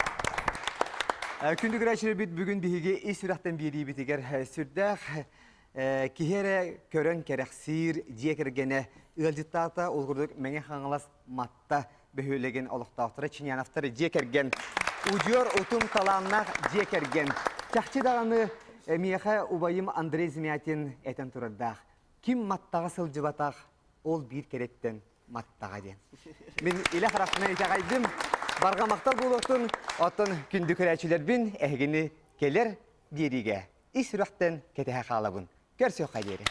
Күндү көрөөччүлэрбит бүгүн биһиги ис сүрэхтэн биэриибитигэр сүрдээх киһи эрэ көрөн кэрэхсиир дьиэ кэргэнэ ыалдьыттаата ол курдук Мэҥэ Хаҥалас Матта бөһүөлэгин олохтоохторо Чиняновтар дьиэ кэргэн удьуор утум талааннаах дьиэ кэргэн чахчы даҕаны миэхэ убайым Андрей Замятин этэн турардаах ким Маттаҕа сылдьыбатах ол биир кэрэттэн маттаҕа диэн. Мин илэ харахпынан итэҕэйдим. Барҕа махтал буолуохтун, оттон күндү көрөөччүлэрбин эһигини кэлэр биэриигэ ис сүрэхтэн кэтэһэ хаалабын. Көрсүөххэ диэри.